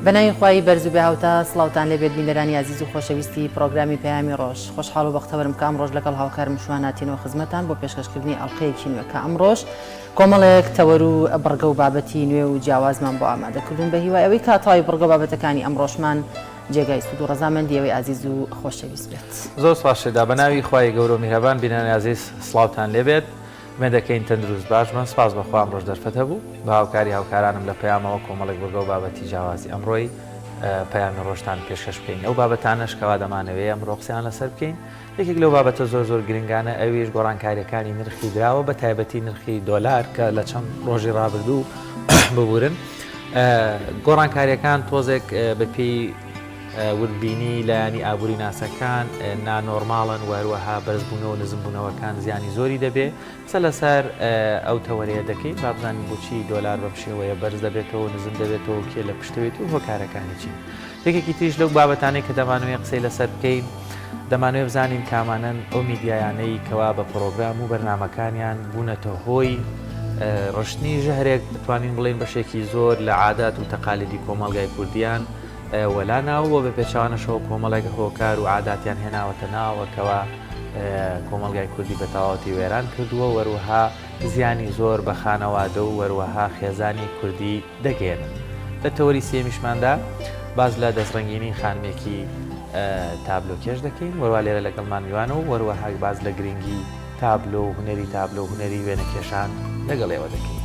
بەناوی خوای بەرز و بێهاوتا سڵاوتان لێبێت بینەرانی ئازیز و خۆشەویستی پڕۆگرامی پەیامی ڕۆژ خۆشحاڵ و بەختەوەرم کە ئەمڕۆش لەگەڵ هاوکارم شوان هاتینەوە خزمەتان بۆ پێشکەشکردنی ئەڵقەیەکی نوێ کە ئەمڕۆش کۆمەڵێک تەوەر و بڕگە و بابەتی نوێ و جیاوازمان بۆ ئامادە کردوون بە هیوای ئەوەی کە تەواوی بڕگە و بابەتەکانی ئەمڕۆشمان جێگای سوود و ڕەزامەندی ئێوەی ئازیز و خۆشەویست بێت. زۆر سوپاس شێدا. بە ناوی خوای گەورە و میهرەبان بینەرانی ئازیز سڵاوتان لێبێت. ئومێد دەکەین تەندروست باش بن. سوپاس بۆ خوا ئەمڕۆش دەرفەت هەبوو بە هاوکاری هاوکارانم لە پەیامەوە کۆمەڵێک بڕگە و بابەتی جیاوازی ئەمڕۆی پەیامی ڕۆژتان پێشکەش بکەین. ئەو بابەتانەش کەوا دەمانەوێ ئەمڕۆ قسەیان لەسەر بکەین یەکێک لەو بابەتە زۆر زۆر گرنگانە ئەویش گۆڕانکاریەکانی نرخی دراوە بە تایبەتی نرخی دۆلار کە لە چەند ڕۆژی ڕابردوو ببورن گۆڕانکاریەکان تۆزێک بە پێی وردبینی لایەنی ئابووری ناسەکان نانۆرماڵن و هەروەها بەرزبوونەوە نزمبوونەوەکان زیانی زۆری دەبێ قسە لەسەر ئەو تەوەرەیە دەکەین با بزانین بۆچی دۆلار بەم شێوەیە بەرز دەبێتەوە نزم دەبێتەوە کێ لە پشتەوێتی و هۆکارەکانی چین. یەکێکی تریش لەو بابەتانەی کە دەمانەوێت قسەی لەسەر بکەین، دەمانەوێت بزانین کامانەن ئەو میدیایانەی کەوا بە پڕۆگرام و بەرنامەکانیان بوونەتە هۆی ڕشتنی ژەهرێک، دەتوانین بڵێین بەشێکی زۆر لە عادات و تەقالیدی کۆمەڵگای کوردیان وەلا ناوە و بە پێچەوانەشەوە کۆمەڵێک هۆکار و عاداتیان هێناوەتە ناوە کەوا کۆمەڵگای کوردی بە تەواوەتی وێران کردووە و هەروەها زیانی زۆر بە خانەوادە و وەروەها خێزانی کوردی دەگەیەنن. لە تەوەری سێیەمیشماندا باس لە دەستڕەنگینی خانمێکی تابلۆکێش دەکەین، وەروا لێرە لەگەڵمان میوانە و وەروەها باس لە گرنگی تابلۆ و هونەری تابلۆ و هونەری وێنەکێشان لەگەڵ ئێوە دەکەین.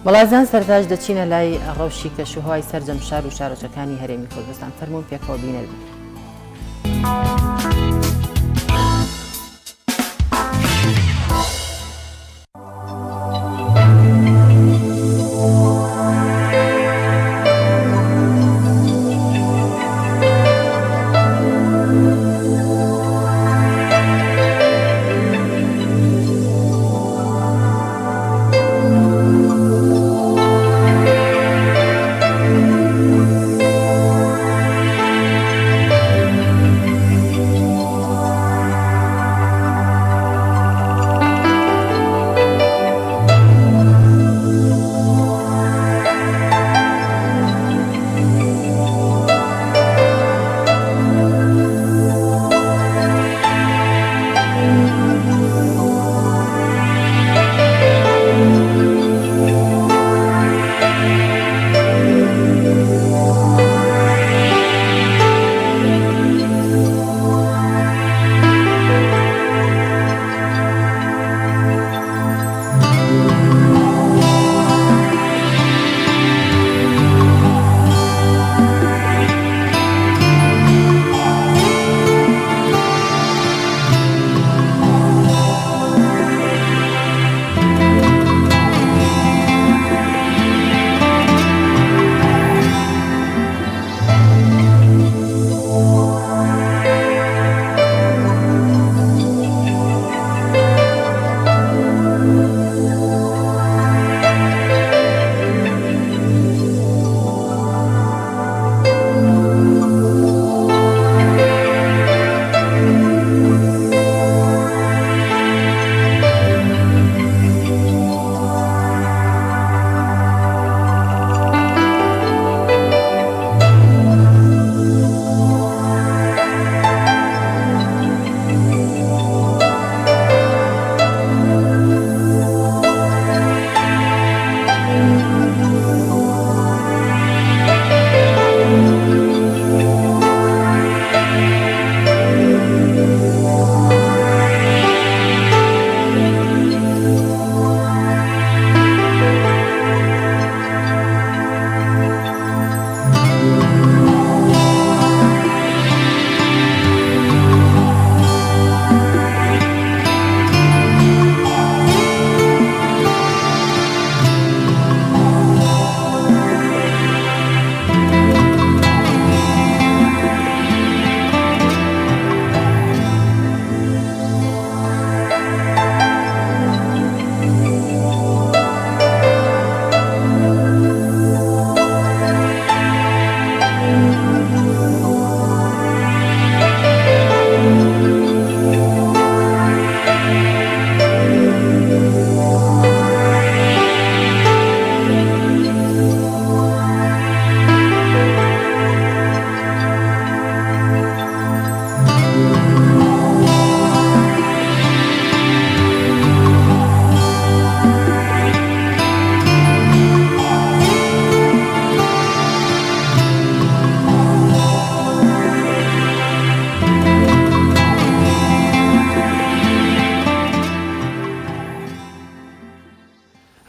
وڵاتان سەرتاش دەچینە لای ڕەوشی کەشوهەوای سەرجەم شار و شارۆچکەکانی هەرێمی کوردستان فەرموون پێکەوە بینەر بین.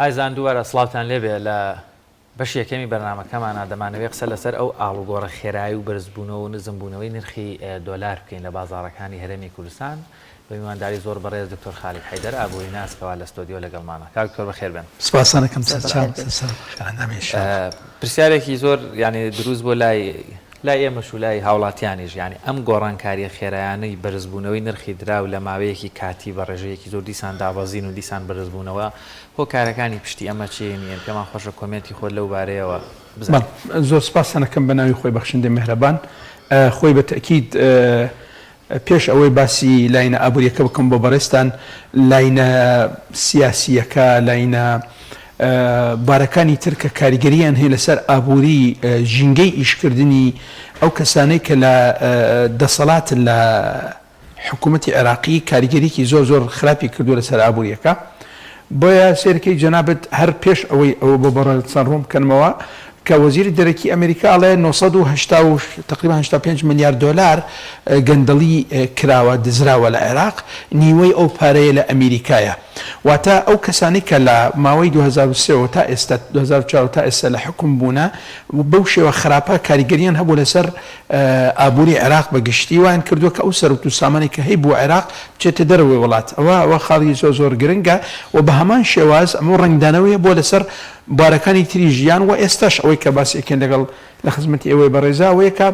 ئازیزان دووبارە سڵاوتان لێبێ لە بەشی یەکەمی بەرنامەکەمانا دەمانەوێت قسە لەسەر ئەو ئاڵوگۆڕە خێرای و بەرزبوونەوە و نزمبوونەوەی نرخی دۆلار بکەین لە بازاڕەکانی هەرێمی کوردستان بە میوانداری زۆر بەڕێز دکتۆر خالید حەیدەر ئابووریناس کەوا لە ستۆدیۆ لەگەڵمانە. کاک دکتۆر بەخێر بێن. سپاستان ئەکەم سەرچاو سەرچاو بەخێرهاتن ان شاء الله. پرسیارێکی زۆر یانی دروست بووە لای لای ئێمەش و لای هاوڵاتیانیش یانی ئەم گۆڕانکاریە خێرایانەی بەرزبوونەوەی نرخی دراو لە ماوەیەکی کاتی بە ڕێژەیەکی زۆر دیسان دابەزین و دیسان بەرزبوونەوە هۆکارەکانی پشتی ئەمە چین؟ یان پێمان خۆشە کۆمێنتی خۆت لەو بارەیەوە بزانین. بەڵێ زۆر سپاستان ئەکەم بە ناوی خۆی بەخشندەی مێهرەبان خۆی بە تەئکید پێش ئەوەی باسی لاینە ئابووریەکە بکەم بۆ بەڕێزتان، لاینە سیاسییەکە، لاینە بارەکانی تر کە کاریگەرییان هەیە لەسەر ئابووری، ژینگەی ئیشکردنی ئەو کەسانەی کە لە دەسەڵاتن لە حکوومەتی عێراقی کاریگەریی زۆر زۆر خراپی کردووە لەسەر ئابووریەکە. بۆیە سەیرکەی جەنابت هەر پێش ئەوەی ئەوە بۆ بەڕێزتان ڕوون بکەنمەوە کە وەزیری دەرەکی ئەمریکا ئەڵێ 980 و تقریبا 85 ملیار دۆلار گەندەڵی کراوە دزراوە لە عێراق نیوەی ئەو پارەیە لە ئەمریکایە واتە ئەو کەسانی کە لە ماوەی 2003 وە تا ئێستا 2004 تا ئێستا لە حکوم بوونە بەو شێوە خراپە کاریگەریان هەبوو لەسەر ئابووری عێراق بە گشتی وایان کردووە کە ئەو سەروەت و سامانەی کە هەیبووە عێراق بچێتە دەرەوەی وڵات ئەوە ئەوە خاڵی زۆر زۆر گرنگە و بە هەمان شێواز ئەمە ڕەنگدانەوەیە بۆ لەسەر بوارەکانی تری ژیان و ئێستاش ئەوەی کە باسی ئەکەین لەگەڵ لە خزمەتی ئێوەی بەڕێزا ئەوەیە کە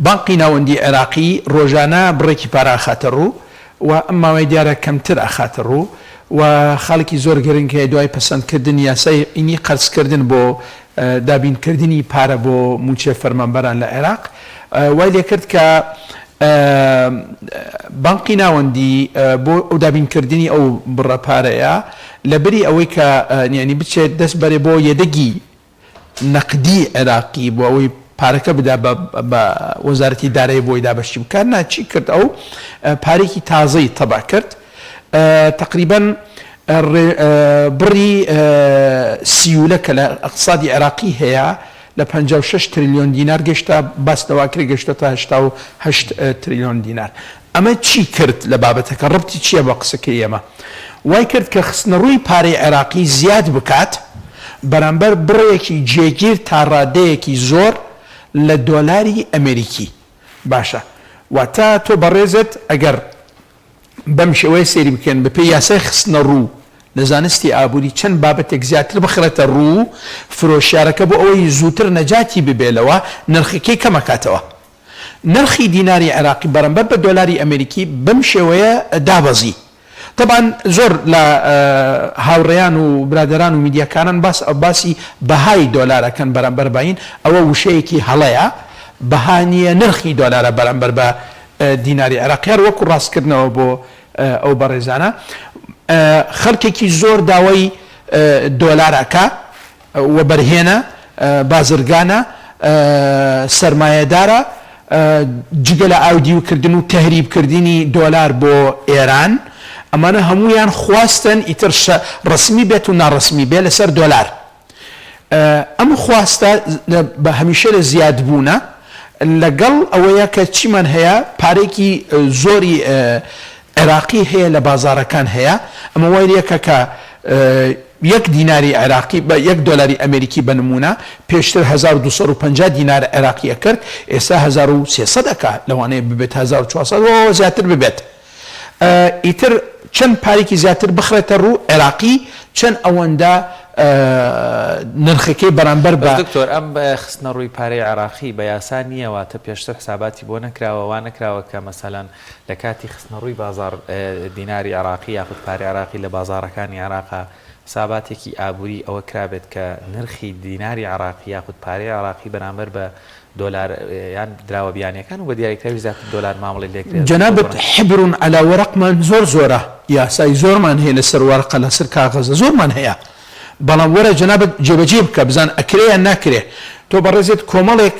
بانقی ناوەندی عێراقی ڕۆژانە بڕێکی پارە ئەخاتە ڕوو و ئەم ماوەیە دیارە کەمتر ئەخاتە ڕوو و خاڵێکی زۆر گرنگ هەیە دوای پەسەندکردنی یاسای ینی قەرزکردن بۆ دابینکردنی پارە بۆ مووچەی فەرمانبەران لە عێراق وای لێکرد کە بانقی ناوەندی بۆ ئەو دابینکردنی ئەو بڕە پارەیە لەبری ئەوەی کە یانی بچێت دەست بەرێ بۆ یەدەگی نەقدی عێراقی بۆ ئەوەی پارەکە بدا بە وەزارەتی دارایی بۆی دابەشی بکات نا چی کرد ئەو پارێکی تازەی تەبع کرد تەقریبەن بڕی سیولە کە لە ئەقتصادی عێراقی هەیە لە 56 تریلیۆن دینار گەشتە باس لەوە کرێ گەشتۆتە 88 تریلیۆن دینار ئەمە چی کرد لە بابەتەکە ڕەبتی چییە بە قسەکەی ئێمە؟ وای کرد کە خستنەڕووی پارەی عێراقی زیاد بکات بەرامبەر بڕێکی جێگیر تا ڕادەیەکی زۆر لە دۆلاری ئەمێریکی. باشە واتە تۆ بەڕێزت ئەگەر بەم شێوەیە سەیری بکەن بەپێی یاسای خستنەڕوو لە زانستی ئابووری چەند بابەتێک زیاتر بخرێتە ڕوو فرۆشیارەکە بۆ ئەوەی زووتر نەجاتی ببێ لەوە نرخەکەی کەمەکاتەوە. نرخی دیناری عێراقی بەرامبەر بە دۆلاری ئەمریکی بەم شێوەیە دابەزی. تەبعەن زۆر لە هاوڕێیان و برادەران و میدیاکاران باس باسی بەهای دۆلار ئەکەن بەرامبەر بە این، ئەوە وشەیەکی هەڵەیە، بەها نییە نرخی دۆلارە بەرامبەر بە دیناری عێراقی هەر وەکو ڕاستکردنەوە بۆ ئەو بەڕێزانە. خەڵکێکی زۆر داوای دۆلار ئەکا وەبەرهێنە، بازرگانە، سەرمایەدارە، جگە لە ئاودیوکردن و تەهریبکردنی دۆلار بۆ ئێران، ئەمانە هەموویان خواستن ئیتر ڕەسمی بێت و ناڕەسمی بێت لەسەر دۆلار. ئەم خواستە بە هەمیشە لە زیادبوونە، لەگەڵ ئەوەیە کە چیمان هەیە پارەیەکی زۆری عێراقی هەیە لە بازاڕەکان هەیە، ئەمە وای لێکە کە یەک دیناری عێراقی بە یەک دۆلاری ئەمێریکی بە نموونە پێشتر 1250 دینار عێراقی ئەکرد ئێستا 1300 ئەکا لەوانەیە ببێت 1400 و زیاتر ببێت ئیتر چەند پارێکی زیاتر بخرێتە ڕوو عێراقی چەند ئەوەندە نرخەکەی بەرامبەر بە. بەس دکتۆر ئەم خستنە ڕووی پارەی عێراقی بە یاسا نییە واتە پێشتر حساباتی بۆ نەکراوە وا نەکراوە کە مەسەلەن لە کاتی خستنەڕووی بازاڕ دیناری عێراقی یاخود پارەی عێراقی لە بازاڕەکانی عێراقا حساباتێکی ئابووری ئەوە کرابێت کە نرخی دیناری عێراقی یاخود پارەی عێراقی بەرامبەر بە دۆلار یان دراوە بیانیەکان و بە دیاریکراویش زیاتر دۆلار مامەڵەی لێکرێت. جەنابت حبر علی ورق مان زۆر زۆرە یاسای زۆرمان هەیە لەسەر وەرەقە لەسەر کاغەزە زۆرمان هەیە بەڵام وەرە جەنابت جێبەجێ بکە بزان ئەکرێ یان ناکرێ تۆ بەڕێزت کۆمەڵێک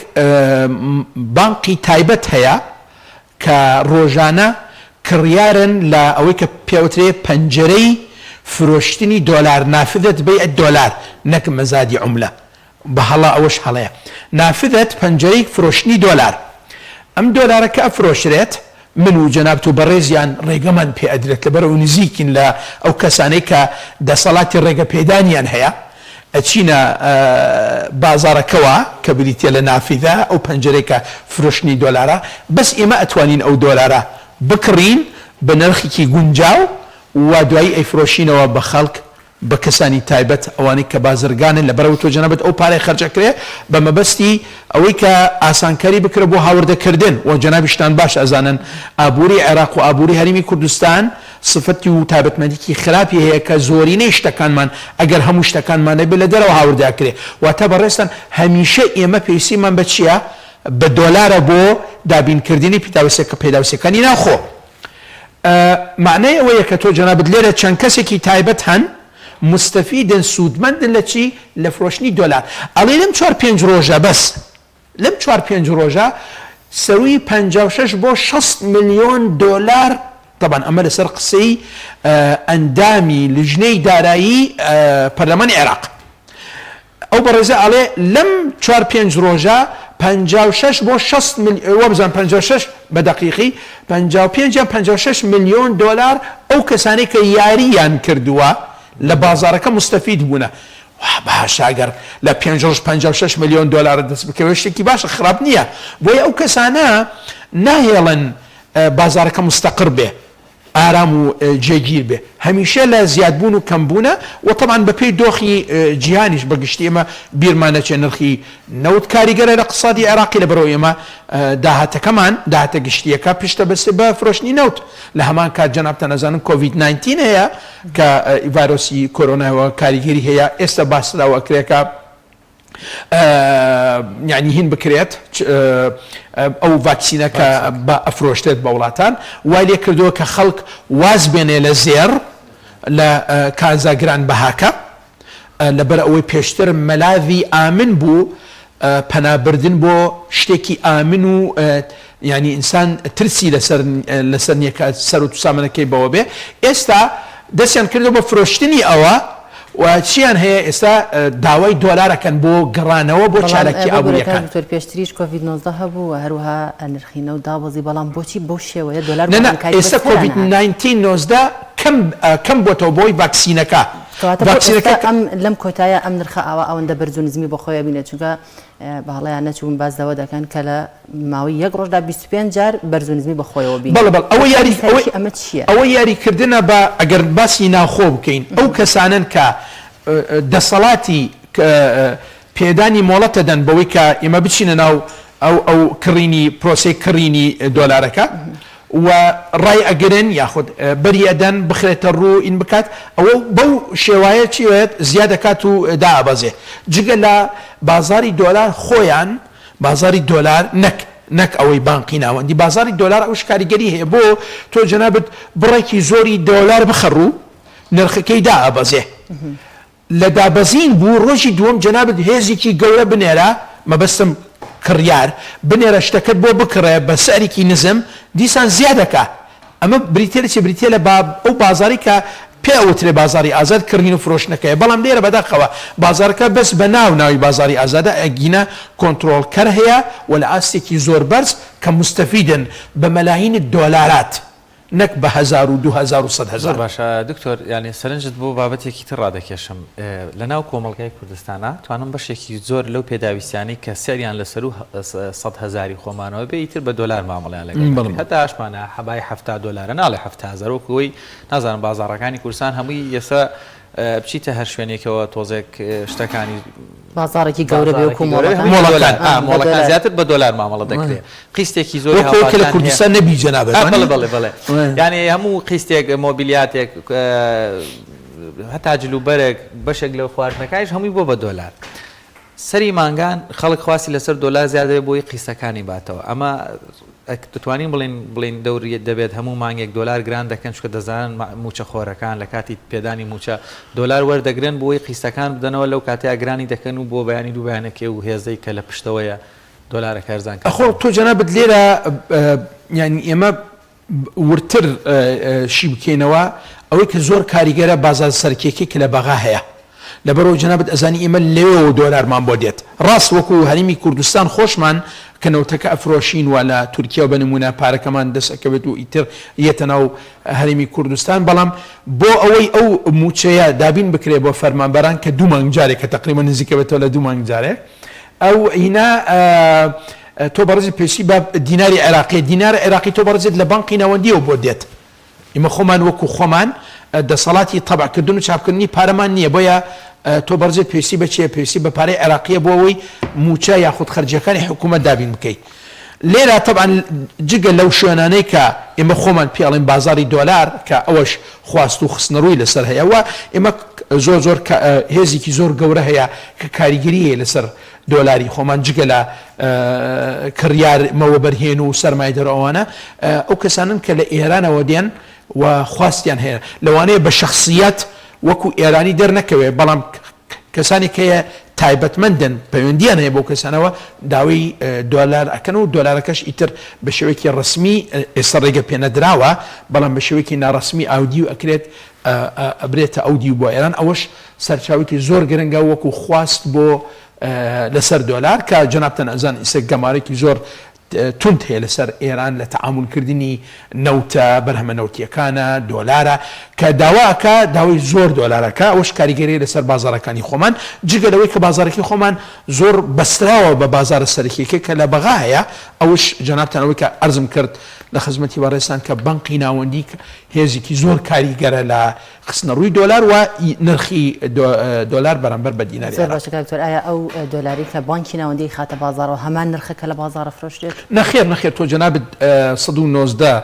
بانقی تایبەت هەیە کە ڕۆژانە کڕیارن لە ئەوەی کە پێوترێ پەنجەرەی فرۆشتنی دۆلار، نافذە بەیع الدۆلار، نەک مەزادی عوملە، بە هەڵە ئەوەش هەڵەیە، نافذە پەنجەرەی فرۆشتنی دۆلار، ئەم دۆلارە کە ئەفرۆشرێت. من و جەنابت و بەڕێزیان ڕێگەمان پێ ئەدرێت لەبەرئەوە نزیکین لە ئەو کەسانەی کە دەسەڵاتی ڕێگە پێدانیان هەیە ئەچینە بازاڕەکەوە کە بریتیە لە نافذە ئەو پەنجەرەی کە فرۆشتنی دۆلارە بەس ئێمە ئەتوانین ئەو دۆلارە بکڕین بە نرخێکی گونجاو و دوایی ئەیفرۆشینەوە بە خەڵک بە کەسانی تایبەت ئەوانەی کە بازرگانن لەبەرئەوە تۆ جەنابت ئەو پارەی خەرج ئەکرێ بە مەبەستی ئەوەی کە ئاسانکاری بکرێ بۆ هاوردە کردن وە جەنابیشتان باش ئەزانن ئابوری عێراق و ئابوری هەرێمی کوردستان سفەتی و تایبەتمەندیکی خراپی هەیە کە زۆرینەی شتەکانمان ئەگەر هەموو شتەکانمان نەبێ لە دەرەوە هاوردە ئەکرێ واتە بەڕێزتان هەمیشە ئێمە پێویستیمان بە چیە بە دۆلارە بۆ دابین کردنی پێداویستیەکانی ناوخۆ. مەعنای ئەوەیە کە تۆ جەنابت لێرە چەند کەسێکی تایبەت هەن موستەفیدن سوودمەندن لە چی؟ لە فرۆشتنی دۆلار. ئەڵێ لەم چوار پێنج ڕۆژە بەس لەم چوار پێنج ڕۆژە سەرووی 56 بۆ 60 ملیۆن دۆلار تەبعەن ئەمە لەسەر قسەی ئەندامی لجنەی دارایی پەرلەمانی عێراق ئەو بەڕێزە ئەڵێ لەم چوار پێنج ڕۆژە 56 بۆ 60 ملیۆن وابزانم 56 بە دەقیقی 55 یان 56 ملیۆن دۆلار ئەو کەسانەی کە یارییان کردووە لە بازاڕەکە موستەفید بوونە. وا باشە ئەگەر لە پێنج ڕۆژ 56 ملیۆن دۆلارت دەست بکەوێت شتێکی باشە خراپ نییە. بۆیە ئەو کەسانە ناهێڵن بازاڕەکە موستەقڕ بێ. ئارام و جێگیر بێ هەمیشە لە زیادبوون و کەمبوونە و تەبعەن بەپێی دۆخی جیهانیش بە گشتی ئێمە بیرمان نەچێ نرخی نەوت کاریگەرە لە اقتصادی عێراقی لەبەرئەوەی ئێمە داهاتەکەمان داهاتە گشتییەکە پشتە بەستێ بە فرۆشتنی نەوت لە هەمان کات جەنابتان ئەزانن کۆڤید 19 هەیە کە ڤایرۆسی کۆرۆنایەوە کاریگەری هەیە ئێستا باس لەوە ئەکرێ کە یعنی هین بکرێت ئەو ڤاکسینە کە بە ئەفرۆشتێت بە وڵاتان وای لێ کردووە کە خەڵک واز بێنێ لە زێڕ لە کانزا گران بەهاکە لەبەر ئەوەی پێشتر مەلاذی ئامن بوو پەنابردن بۆ شتێکی ئامن و یانی ئینسان ترسی لەسەر لەسەر نیە کە سەروەت و سامانەکەی بەوە بێ ئێستا دەستیان کردوە بە فرۆشتنی ئەوە و چیان هەیە ئێستا داوای دۆلار ئەکەن بۆ گەڕانەوە بۆ بەڵام چالاکی ببورە کاک ئابوریەکان. دکتۆر پێشتریش کۆڤید 19 هەبوو و هەروەها نرخی نەوت دابەزی بەڵام بۆچی بەو شێوەیە دۆلار نە نا گۆڕانکاری ئێستا بەسەرا کۆڤید نەهات؟ nineteen 19 کەم کەم بۆتەوە بەهۆی ڤاکسینەکە کەواتە بۆ ڤاکسینەکە ئێستا ئەم لەم کۆتایە ئەم نرخە ئاوا ئەوەندە بەرز و نزمی بۆ خۆی ئەبینێت چونکە بە هەڵەیان نەچووم باس لەوە دەکەن کە لە ماوەی یەک ڕۆژدا 25 جار بەرز و نزمی بە خۆیەوە بینی. بەڵێ بەڵێ ئەوە یاری هۆکاری ئەوە سەرەکی ئەمە چییە؟ ئەوە یاری کردنە بە ئەگەر باسی ناوخۆ بکەین ئەو کەسانەن کە دەسەڵاتی پێدانی مۆڵەت دەدەن بەوەی کە ئێمە بچینە ناو ئەو ئەو کڕینی پرۆسەی کڕینی دۆلارەکە و ڕای ئەگرن یاخود بەری ئەدەن بخرێتە ڕوو ئین بکات ئەوە بەو شێوایە چی زیاد ئەکات و دائەبەزێ جگە لە بازاری دۆلار خۆیان بازاری دۆلار نەک نەک ئەوەی بانقی ناوەندی بازاری دۆلار ئەوش کاریگەری هەیە بۆ تۆ جەنابت بڕێکی زۆری دۆلار بخە ڕوو نرخەکەی دائەبەزێ لە دابەزین بوو ڕۆژی دووەم جەنابت هێزیکی گەورە بنێرە مەبەستم کڕیار بنێرە شتەکەت بۆ بکڕێ بە سعرێکی نزم دیسان زیادەکا ئەمە بریتیە لە چی بریتیە لە با ئەو بازاری کە پێ ئەوترێ بازاری ئازاد کڕین و فرۆشتنەکەیە بەڵام لێرە بەداخەوە بازارەکە بەس بە ناو ناوی بازاری ئازادە ئەگینا کۆنترۆڵکەر هەیە و لە ئاستێکی زۆر بەرز کە موستەفیدن بە مەلاین دۆلارات نەک بە هەزارو دووهەزارو زۆر باشە دکتۆر یانی سەرنجت بۆ بابەتێکی تر ڕادەکێشم لە ناو کۆمەڵگای کوردستانا توانم بەشێکی زۆر لەو پێداویستیانەی کە سعریان لە سەروو 100 هەزاری خۆمانەوە بێ ئیتر بە دۆلار مامەڵەیان لەگەڵ دەکرێت هەتا ئاشمانە حەبای 70 دۆلارە ناڵێ 70 هەزار وەکو ئەوەی نازانم بازاڕەکانی کوردستان هەمووی ئێستا بچیتە هەر شوێنێکەوە تۆزێک شتەکانی بازاڕێکی گەورە بێ وەکو بازاڕێکی گەورە مۆڵەکان هەمووی بە دۆلار مۆڵەکان ئا بە مۆڵەکان دۆلار زیاتر بە دۆلار مامەڵە دەکرێ قیستێکی زۆری وەکو ئەوەی کە لە هاوڵاتیان هەیە کوردستان نەبی جەنابت ئا وانیە؟ بەڵێ بەڵێ بەڵێ یانی هەموو قیستێک مۆبیلیاتێک هەتا جلوبەرگ بەشێک لە خواردنەکانیش هەمووی بۆ بە دۆلار سەری مانگان خەڵک خواستی لەسەر دۆلار زیاد دەبێت بۆی قیستەکانی باتەوە ئەمە دەتوانین بڵێین بڵێین دەوری دەبێت هەموو مانگێک دۆلار گران دەکەن چونکە دەزانن مووچەخۆرەکان لە کاتی پێدانی مووچە دۆلار وەردەگرن بۆی قیستەکان بدەنەوە لەو کاتەیا گرانی دەکەن و بۆ بەیانی دوو بەیانەکەی و هێزەی کە لە پشتەوەیە دۆلارەکە هەرزان ئەخۆ کاتەوە. تۆ جەنابت لێرە یانی ئێمە وردتر شی بکەینەوە ئەوەی کە زۆر کاریگەرە بازار سەرکیەکەی کە لە بەغا هەیە لەبەرئەوە جەنابت ئەزانی ئێمە لەوێوە دۆلارمان بۆ دێت ڕاست وەکو هەرێمی کوردستان خۆشمان. کە نەوتەکە ئەفرۆشین و لە تورکیا بە نموونە پارەکەمان دەست ئەکەوێت و ئیتر یەتە ناو هەرێمی کوردستان بەڵام بۆ ئەوەی ئەو مووچەیە دابین بکرێت بۆ فەرمانبەران کە دوو مانگ جارێک کە تەقریبەن نزیکە بێتەوە لە دوو مانگ جارێک ئەو هینا تۆ بەڕێزت پێویستی بە دیناری عێراقیە دینار عێراقی تۆ بەڕێزت لە بانقی ناوەندیەوە بۆ دێت ئیمە خۆمان وەکو خۆمان دەسەڵاتی تەبعکردن و چاپکردنی پارەمان نییە بۆیە تۆ بەڕێزت پێویستی بە چیە پێویستی بە پارەی عێراقیە بۆ ئەوەی مووچە یاخود خەرجیەکانی حکوومەت دابین بکەیت لێرە تەبعەن جگە لەو شوێنانەی کە ئێمە خۆمان پێ ئەڵێین بازاڕی دۆلار کە ئەوەش خواست و خستنەڕووی لەسەر هەیە و ئێمە زۆر زۆر هێزێکی زۆر گەورە هەیە کە کاریگەری هەیە لەسەر دۆلاری خۆمان جگە لە کڕیار مەوەبەرهێن و سەرمایەدار ئەوانە ئەو کەسانن کە لە ئێرانەوە دێن و خواستیان هەیە لەوانەیە بە شەخسیەت وەکو ئێرانی دەرنەکەوێ بەڵام کەسانێک هەیە تایبەتمەندن پەیوەندیان هەیە بەو کەسانەوە داوای دۆلار ئەکەن و دۆلارەکەش ئیتر بە شێوەیەکی ڕەسمی ئێستا ڕێگە پێنەدراوە بەڵام بە شێوەیەکی ناڕەسمی ئاودیو ئەکرێت ئەبرێتە ئەو دیو بۆ ئێران ئەوەش سەرچاوێکی زۆر گرنگە وەکو خواست بۆ لەسەر دۆلار کە جەنابتان ئەزان ئیستا گەمارێکی زۆر توند هەیە لەسەر ئێران لە تەعامول کردنی نەوتە، بەرهەمە نەوتیەکانە، دۆلارە، کە داوا ئەکا داوای زۆر دۆلار ئەکا، ئەوەش کاریگەری هەیە لەسەر بازاڕەکانی خۆمان، جگە لەوەی کە بازاڕەکەی خۆمان زۆر بەستراوە بە بازاڕە سەرەکیەکەی کە لە بەغا هەیە، ئەوەش جەنابتان ئەوەی کە عەرزم کرد لە خزمەتی بەڕێزتان کە بەنقی ناوەندی هێزێکی زۆر کاریگەرە لە خستنەڕووی دۆلار و نرخی دۆلار بەرامبەر بە دیناری زۆر باشە کاک دکتۆر، ئایا ئەو دۆلارەی کە بانکی ناوەندی ئەیخاتە بازاڕەوە هەمان نرخە کە لە بازاڕ ئەفرۆشرێت؟ نەخێر نەخێر تۆ جەنابت 119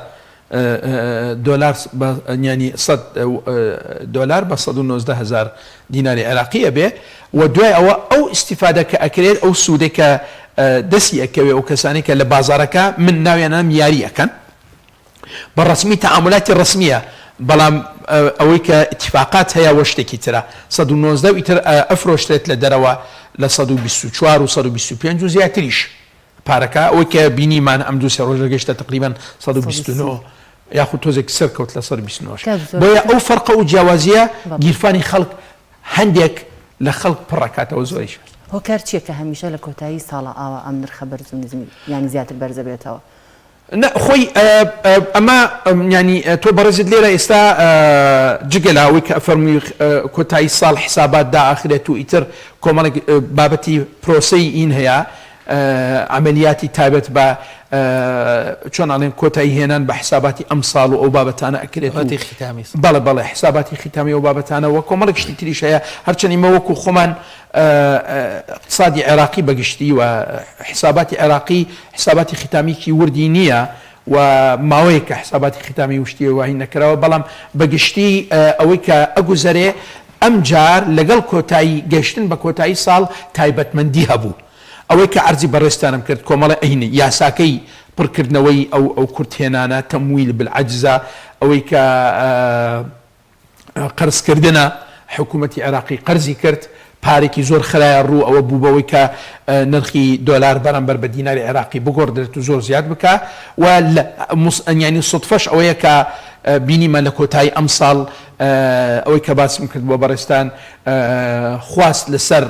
دۆلار بە یانی سەد دۆلار بە 119 هەزار دیناری عێراقی ئەبێ و دوای ئەوە ئەو ئیستیفادە کە ئەکرێت ئەو سوودەی کە دەستی ئەکەوێ ئەو کەسانەی کە لە بازاڕەکە من ناویان ئەنێم یاری ئەکەن بە ڕەسمی تەعامولاتی ڕەسمیە بەڵام ئەوەی کە ئیتیفاقات هەیە وە شتێکی ترە 119 و ئیتر ئەفرۆشرێت لە دەرەوە لە 124 و 125 و زیاتریش پارەکە ئەوەی کە بینیمان ئەم دوو سێ ڕۆژە گەشتە تقریبا 129 یاخود تۆزێک سەرکەوت لە 129 بۆیە ئەو فەرقە و جیاوازیە گیرفانی خەڵک هەندێک لە خەڵک پڕەکاتەوە زۆریش. هۆکار چیە کە هەمیشە لە کۆتایی ساڵا ئاوا ئەم نرخە بەرز و نزمی یانی زیاتر بەرزەبێتەوە؟ نا خۆی ئەمە یانی تۆ بەڕێزت لێرە ئێستا جگە لە ئەوەی کە ئەفەرمووی کۆتایی ساڵ حسابات دائەخرێت و ئیتر کۆمەڵێک بابەتی پرۆسەی ئین هەیە عەمەلیاتی تایبەت بە چۆن ئەڵێن کۆتایی هێنان بە حساباتی ئەم ساڵ و ئەو بابەتانە ئەکرێت و بەڵێ بەڵێ حساباتی ختامی ئەو بابەتانە وە کۆمەڵێک شتی تریش هەیە هەرچەند ئیمە وەکو خۆمان اقتصادی عێراقی بە گشتی و حساباتی عێراقی حساباتی ختامیکی وردی نییە و ماوەیەکە حساباتی ختامی وشتی وای نەکراوە بەڵام بە گشتی ئەوەی کە ئەگوزەرێ ئەم جار لەگەڵ کۆتایی گەشتن بە کۆتایی ساڵ تایبەتمەندی هەبوو ئەوەی کە عەرزی بەڕێزتانم کرد کۆمەڵە ئەینی یاساکەی پڕکردنەوەی ئەو ئەو کورتهێنانە تمویل بالعجزە ئەوەی کە قەرزکردنە، حکومەتی عێراقی قەرزی کرد، پارێکی زۆر خرایە ڕوو، ئەوە بوو بەوەی کە نرخی دۆلار بەرامبەر بە دیناری عێراقی بگۆڕدرێت و زۆر زیاد بکا و یانی سوتفەش ئەوەیە کە بینیمان لە کۆتایی ئەمساڵ ئەوەی کە باسم کرد بۆ بەڕێزتان خواست لەسەر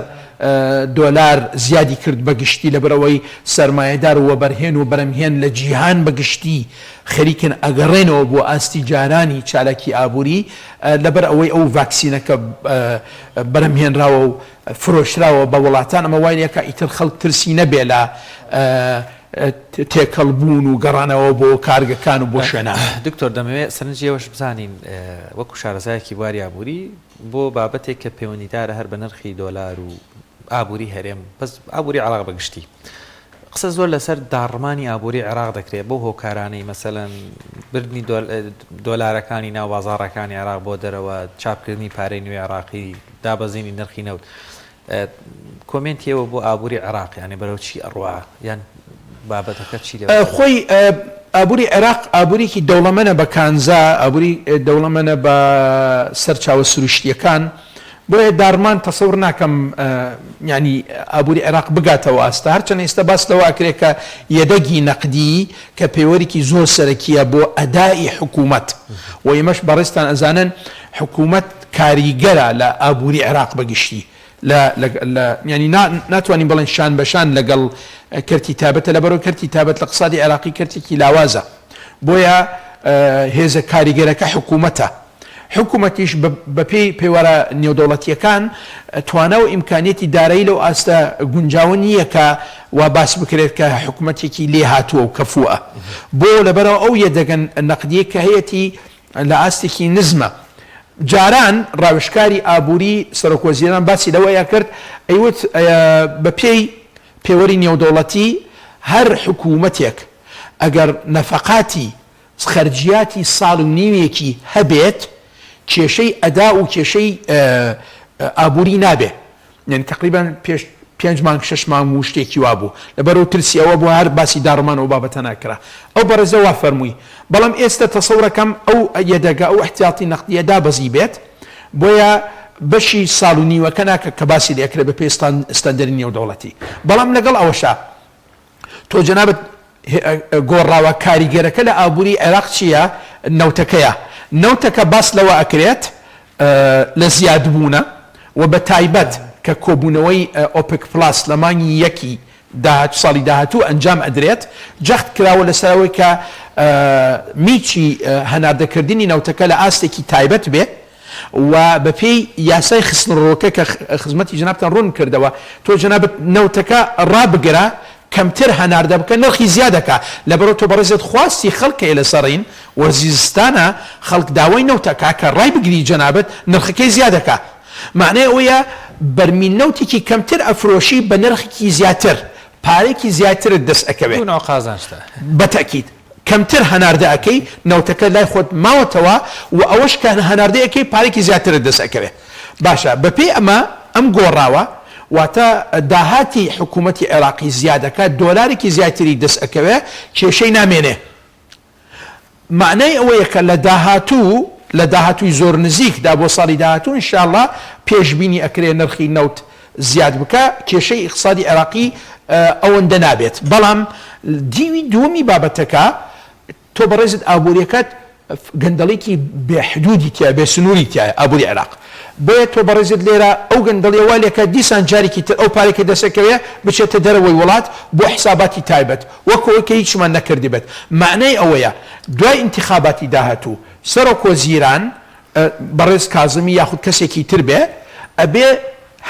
دۆلار زیادی کرد بە گشتی لەبەرئەوەی سەرمایەدار و وەبەرهێن و بەرەمهێن لە جیهان بە گشتی خەریکن ئەگەڕێنەوە بۆ ئاستی جارانی چالاکی ئابووری، لەبەر ئەوەی ئەو ڤاکسینە کە بەرهەم هێنراوە و فرۆشراوە بە وڵاتان، ئەمە وای لێکا ئیتر خەڵک ترسی نەبێ لە تێکەڵ بوون و گەڕانەوە بۆ کارگەکان و بۆ شوێنان. دکتۆر دەمەوێ سەرنجی ئێوەش بزانین وەکو شارەزایەکی بواری ئابووری بۆ بابەتێک کە پەیوەندیدارە هەر بە نرخی دۆلار و ئابووری هەرێم بەس ئابووری عێراق بە گشتی قسە زۆر لەسەر داڕمانی ئابووری عێراق دەکرێت بەو هۆکارانەی مەسەلەن بردنی دۆلارەکانی ناو بازاڕەکانی عێراق بۆ دەرەوە، چاپکردنی پارەی نوێی عێراقی، دابەزینی نرخی نەوت. کۆمێنتی ئێوە بۆ ئابووری عێراق یانی بەرەو چی ئەڕوا یان بابەتەکە چی لێ خۆی ئابووری عێراق ئابووریکی دەوڵەمەنە بە کانزا، ئابووری دەوڵەمەنە بە سەرچاوە سروشتییەکان، بۆیە داڕمان تەسەور ناکەم یانی ئابوری عێراق بگاتە ئەو ئاستە، هەرچەند ئێستا باس لەوە ئەکرێ کە یەدەگی نەقدی کە پێوەرێکی زۆر سەرەکیە بۆ ئەدائی حکومەت و ئێمەش بەڕێزتان ئەزانن حکومەت کاریگەرە لە ئابوری عێراق بە گشتی. لە لە یانی نا ناتوانین بڵێن شان بە شان لەگەڵ کەرتی تایبەتە لەبەرئەوەی کەرتی تایبەت لە اقتصادی عێراقی کەرتێکی لاوازە بۆیە هێزە کاریگەرەکە حکوومەتە. حکومەتیش بەپێی پێوەرە نێودەوڵەتییەکان توانا و ئیمکانیەتی دارایی لەو ئاستە گونجاوە نییە کە وا باس بکرێت کە حکومەتێکی لێهاتووە و کەفووە. بۆ لەبەرئەوە ئەو یەدەگە نەقدییەی کە هەیەتی لە ئاستێکی نزمە. جاران ڕاوێژکاری ئابووری سەرۆکوەزیران باسی لەوە ئەکرد ئەیوت بەپێی پێوەری نێودەوڵەتی هەر حکومەتێک ئەگەر نەفەقاتی خەرجیاتی ساڵ و نیوێکی هەبێت کێشەی ئەدا و کێشەی ئابووری نابێ یانی تەقریبەن پێش پێنج مانگ شەش مانگ و شتێکی وا بوو لەبەرەوە ترسی ئەوە بوو هەر باسی داڕمان ئەو بابەتە ناکرا ئەو بەڕێزە وا فەرمووی بەڵام ئێستە تەسەورەکەم ئەو یەدەگە ئەو احتیاطی نەقدیە دابەزی بێت بۆیە بەشی ساڵ و نیوەکە ناکە کە باسی لێکرێ بە پێی ستاندەری نێودەوڵەتی بەڵام لەگەڵ ئەوەشا تۆ جەنابت گۆڕاوە کاریگەرەکە لە ئابووری عێراق چییە؟ نەوتەکەیە. نەوتەکە باس لەوە ئەکرێت لە زیادبوونە و بە تایبەت کە کۆبوونەوەی ئۆپک پڵاس لە مانگی یەکی داهاتوو ساڵی داهاتوو ئەنجام ئەدرێت جەخت کراوە لەسەر ئەوەی کە میچی هەناردەکردنی نەوتەکە لە ئاستێکی تایبەت بێ و بەپێی یاسای خستنڕووەکە کە خزمەتی جەنابتان ڕوون کردەوە، تۆ جەنابت نەوتەکە ڕابگرە کەمتر هەناردە بکە نرخی زیاد ئەکا، لەبەرئەوە تۆ بەڕێزت خواستی خەڵک هەیە لەسەرین وەرزی زستانە خەڵک داوای نەوت ئەکا کە ڕایبگری جەنابت نرخەکەی زیاد ئەکا مەعنای ئەوەیە بەرمیل نەوتێکی کەمتر ئەفرۆشی بە نرخێکی زیاتر پارەیەکی زیاترت دەست ئەکەوێ. دوو نەوە قازانجتە. بەتەئکید. کەمتر هەناردە ئەکەی نەوتەکە لای خۆت ماوەتەوە و ئەوەش کە هەناردەی ئەکەی پارەیەکی زیاترت دەست ئەکەوێ باشە بەپێی ئەمە ئەم گۆڕاوە واتە داهاتی حکوومەتی عێراقی زیاد ئەکات دۆلارێکی زیاتری دەست ئەکەوێ کێشەی نامێنێ مەعنای ئەوەیە کە لە داهاتوو لە داهاتووی زۆر نزیک دا بۆ ساڵی داهاتوو ان شاء اللە پێشبینی ئەکرێ نرخی نەوت زیاد بکا کێشەی ئیقتسادی عێراقی ئەوەندە نابێت بەڵام دیوی دووەمی بابەتەکە تۆ بەڕێزت ئابووریەکەت گەندەڵیکی بێ حدودی تیا بێ سنووری تایە ئابووری عێراق بۆیە تۆ بەڕێزت لێرە ئەو گەندەڵیە وا لێکە دیسان جارێکی تر ئەو پارەی کە دەسەکەوێ بچێتە دەرەوەی وڵات بۆ حساباتی تایبەت وەک ئەوەی کە هیچمان نەکردبێت مەعنای ئەوەیە دوای ئینتخاباتی داهاتوو سەرۆک وەزیران بەڕێز کازمی یاخود کەسێکی تر بێ ئەبێ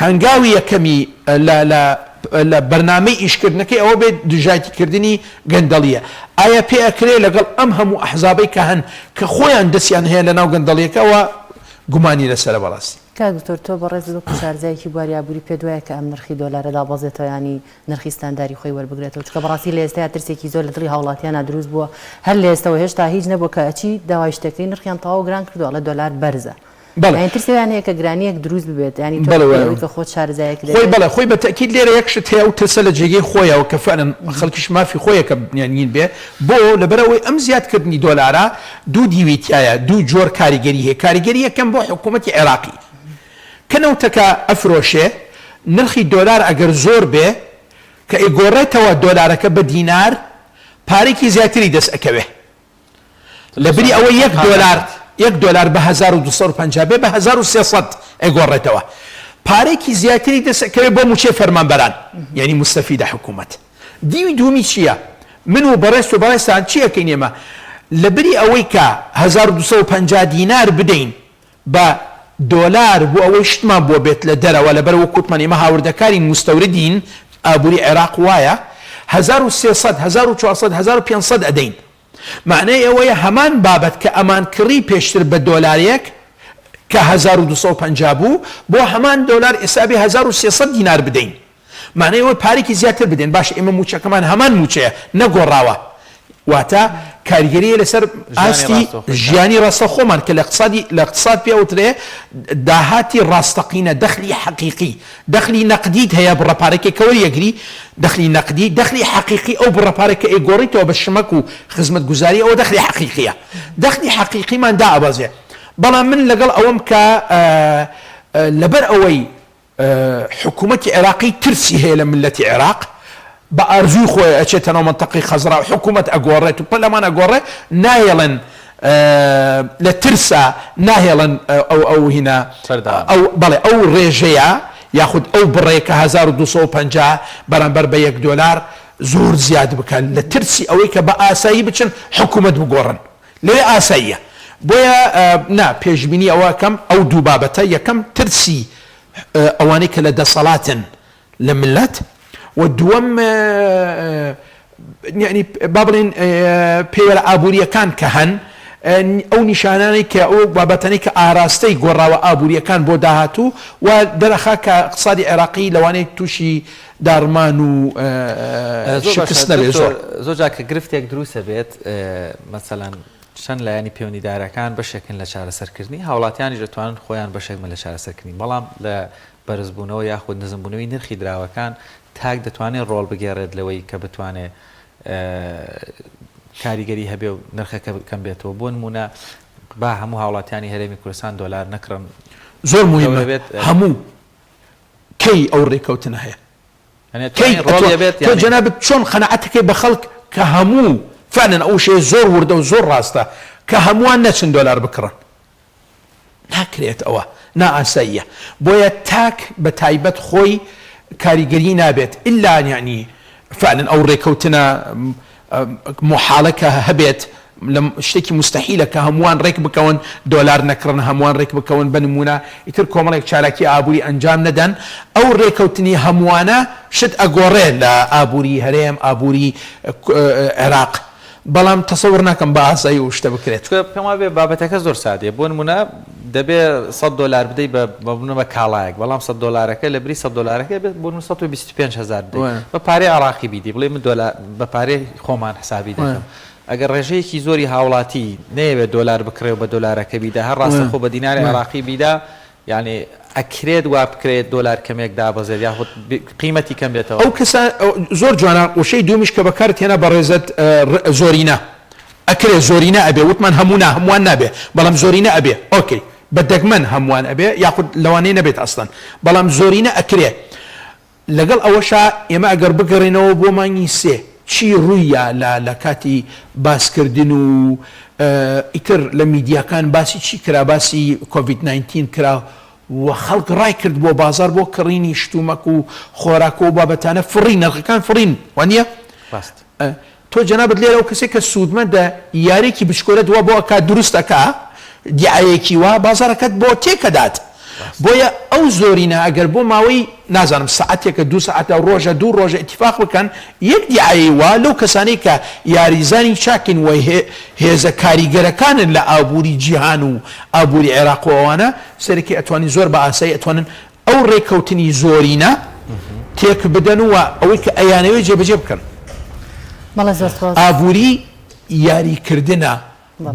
هەنگاوی یەکەمی لە لە لە بەرنامەی ئیشکردنەکەی ئەوە بێت دژایەتی کردنی گەندەڵیە ئایا پێ ئەکرێ لەگەڵ ئەم هەموو ئەحزابەی کە هەن کە خۆیان دەستیان هەیە لەناو گەندەڵیەکە ئەوە گومانی لەسەرە بەڕاستی. کاک دکتۆر تۆ بەڕێزت وەکو شارزایەکی بواری ئابوری پێت وایە کە ئەم نرخی دۆلارە دابەزێتەوە یانی نرخی ستانداری خۆی وەربگرێتەوە چونکە بەڕاستی لە ئێستایا ترسێکی زۆر لە دڵی هاوڵاتیانا دروست بووە هەر لە ئێستەوە هێشتا هیچ نەبووە کە ئەچی داوای شتێکەی نرخیان تەواو گران کردووە ئەڵێ دۆلار بەرزە بەڵێ. یانی ترسی ئەویان هەیە کە گرانیەک دروست ببێت یانی تۆ بەڵێ بەپێی وایە. ئەوەی کە خۆت شارەزایەک خۆی دەبێت بەڵێ خۆی بە تەئکید لێرە یەک شت هەیە ئەو ترسە لە جێگەی خۆیەوە کە فعلا خەڵکیش مافی خۆیە کە یانی بێ بۆ لەبەرئەوەی ئەم زیادکردنی دۆلارە دوو دیوی تیایە دوو جۆر کاریگەری هەیە کاریگەری یەکەم بۆ حکوومەتی عێراقی کە نەوتەکە ئەفرۆشێ نرخی دۆلار ئەگەر زۆر بێ کە ئەیگۆڕێتەوە دۆلارەکە بە دینار پارەیەکی زیاتری دەست ئەکەوێ لە بری ئەوەی یەک دۆلار یەک دۆلار بە 1250 بێ بە 1300 ئەیگۆڕێتەوە پارەیەکی زیاتری دەست ئەکەوێ بۆ موچەی فەرمانبەران یعنی موستەفیدە حکوومەت دیوی دووەمی چییە من و بەڕێزت و بەڕێزتان چی ئەکەین ئێمە لە بری ئەوەی کە 1250 دینار بدەین بە دۆلار بۆ ئەوەی شتمان بۆ بێت لە دەرەوە لەبەر وەک وتمان ئێمە هاوردەکارین موستەوردین ئابوری عێراق وایە 1300 1400 1500 ئەدەین مەعنای ئەوەیە هەمان بابەت کە ئەمان کڕی پێشتر بە دۆلارێک کە 1250 بوو بۆ هەمان دۆلار ئێستا ئەبێ 1300 دینار بدەین مانای ئەوەی پارەیەکی زیاتر بدەین باشە ئێمە مووچەکەمان هەمان مووچەیە نەگۆڕاوە واتە کاریگەریە لەسەر ئاستی ژیانی ڕاستەخۆمان کە لە اقتصادی لە اقتصاد پێ ئەوترێ داهاتی ڕاستەقینە دەخلی حەقیقی دەخلی نەقدیت هەیە بڕە پارەکەی کە وەریەگری دەخلی نەقدی دەخلی حەقیقی ئەو بڕە پارە کە ئەیگۆڕیتەوە بە شمەک و خزمەتگوزاری ئەوە دەخلی حەقیقیە دەخلی حەقیقیمان دائەبەزێ بەڵام من لەگەڵ ئەوەم کە لەبەر ئەوەی حکومەتی عێراقی ترسی هەیە لە میللەتی عێراق، بە ئارزووی خۆی ئەچێتە ناو مەنتەقەی خەزڕا و حکومەت ئەگۆڕێت و پەرلەمان ئەگۆڕێ، نایەڵن لە ترسا ناهێڵن ئەو ئەو هینا ئەو بەڵێ ئەو ڕێژەیە. یاخود ئەو بڕەی کە 1250 بەرامبەر بە یەک دۆلار زۆر زیاد بکەن لە ترسی ئەوەی کە بە ئاسایی بچن حکوومەت بگۆڕن لەوێ ئاساییە بۆیە نا پێشبینی ئەوە ئەکەم ئەو دوو بابەتە یەکەم ترسی ئەوانەی کە لە دەسەڵاتن لە ملت و دووەم یعنی با بڵێن پێوەرە ئابووریەکان کە هەن ئەو نیشانانەی کە ئەو بابەتانەی کە ئاراستەی گۆڕاوە ئابووریەکان بۆ داهاتوو و دەرەخا کە اقتصادی عێراقی لەوانەیە تووشی داڕمان و شکست نەبێت زۆر. زۆر جار کە گرفتێک دروست ئەبێت مەسەلەن چەند لایەنی پەیوەندیدارەکان بەشێکن لە چارەسەرکردنی، هاوڵاتیانیش دەتوانن خۆیان بەشێک بن لە چارەسەرکردنی، بەڵام لە بەرزبوونەوە یاخود نزمبوونەوەی نرخی دراوەکان تاک دەتوانێت ڕۆڵ بگێڕێت لەوەی کە بتوانێت کاریگەری هەبێ و نرخەکە کەم بێتەوە، بۆ نموونە با هەموو هاوڵاتیانی هەرێمی کوردستان دۆلار نەکڕن، زۆر موهیمە هەموو کەی ئەو ڕێکەوتنە هەیە؟ کەی تۆ جەنابت چۆن قەناعەتەکەی بە خەڵک کە هەموو فعلا ئەو وشەیە زۆر وردە و زۆر ڕاستە کە هەمووان نەچن دۆلار بکڕن ناکرێت ئەوە نائاساییە بۆیە تاک بە تایبەت خۆی کاریگەری نابێت ئللا یعنی فعلا ئەو ڕێکەوتنە موحاڵە کە هەبێت لە شتێکی موستەحیلە کە هەمووان ڕێک بکەون دۆلار نەکڕن هەمووان ڕێک بکەون بە نموونە ئیتر کۆمەڵێک چالاکی ئابووری ئەنجام نەدەن ئەو ڕێکەوتنی هەمووانە شت ئەگۆڕێ لە ئابووری هەرێم ئابووری عێراق بەڵام تەسەور ناکەم بە ئاسایی ئەو شتە بکرێت. چونکە پێم وابێ بابەتەکە زۆر سادەیە بۆ نموونە دەبێ سەت دۆلار بدەی بە بە بنە بە کاڵایەک بەڵام سەت دۆلارەکە لە بری سەت دۆلارەکە بێت بۆ نموونە 125 هەزار بدەی بە پارەی عێراقی بیدەی بڵێی من دۆلار بە پارەی خۆمان حسابی دەکەم ئەگەر ڕێژەیەکی زۆری هاوڵاتی نەیەوێت دۆلار بکڕێ و بە دۆلارەکە بیدا هەر ڕاستەخۆ بە دیناری عێراقی بیدا یانی ئەکرێت وا بکرێت دۆلار کەمێک دابەزێت یاخود قیمەتی کەم بێتەوە؟ ئەو کەسە زۆر جوانە وشەی دوومیش کە بەکارت هێنا بەڕێزت زۆرینە ئەکرێ زۆرینە ئەبێ وتمان هەموو نا هەمووان نابێ بەڵام زۆرینە ئەبێ ئۆکەی بە دەگمەن هەمووان ئەبێ یاخود لەوانەیە نەبێت ئەسڵەن بەڵام زۆرینە ئەکرێ لەگەڵ ئەوەشا ئێمە ئەگەر بگەڕێینەوە بۆ مانگی سێ چی ڕووییا لە لە کاتی باسکردن و ئیتر لە میدیاکان باسی چی کرا باسی کۆڤید ناینتین کرا و خەڵک ڕای کرد بۆ بازاڕ بۆ کڕینی شتومەک و خۆراک و ئەو بابەتانە فڕین نرخەکان فڕین وانیە؟ ڕاست. تۆ جەنابت لێرە ئەو کەسەی کە سوودمەندە یاریەکی بچکۆلەت وا بۆ ئەکات دروست ئەکا دیعایەکی وا بازاڕەکەت بۆ تێکەدات بۆیە ئەو زۆرینە ئەگەر بۆ ماوەی نازانم سەعاتێکە دوو سەعاتە ڕۆژە دوو ڕۆژە ئیتیفاق بکەن یەک دیعایەی وا لەو کەسانەی کە یاریزانی چاکین و هێزە کاریگەرەکانن لە ئابووری جیهان و ئابووری عێراق و ئەوانە سەرەکی ئەتوانین زۆر بە ئاسایی ئەتوانن ئەو ڕێککەوتنی زۆرینە تێک بدەن و ئەوەی کە ئەیانەوێت جێبەجێ بکەن. بەڵێ زۆر سوپاس. ئابووری یاریکردنە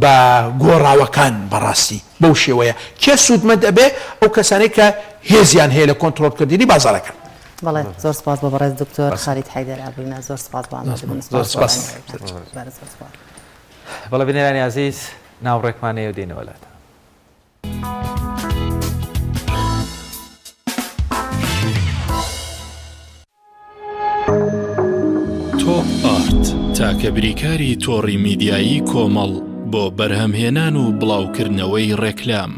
بە گۆڕاوەکان بەڕاستی بەو شێوەیە کێ سوودمەند ئەبێ؟ ئەو کەسانەی کە هێزیان هەیە لە کۆنترۆڵکردنی بازاڕەکان. بەڵێ زۆر سوپاس بۆ بەڕێز دکتۆر خالید حەیدەر ئابووریناس زۆر سوپاس بۆ ئامادەبوون. زۆر سوپاس. بەڵێ بینەرانی ئازیز ناوڕێکمان هەیە و دێینەوە لاتان. تۆپ ئارت تاکە بریکاری تۆڕی میدیایی کۆمەڵ بۆ بەرهەمهێنان و بڵاوکردنەوەی ڕێکلام.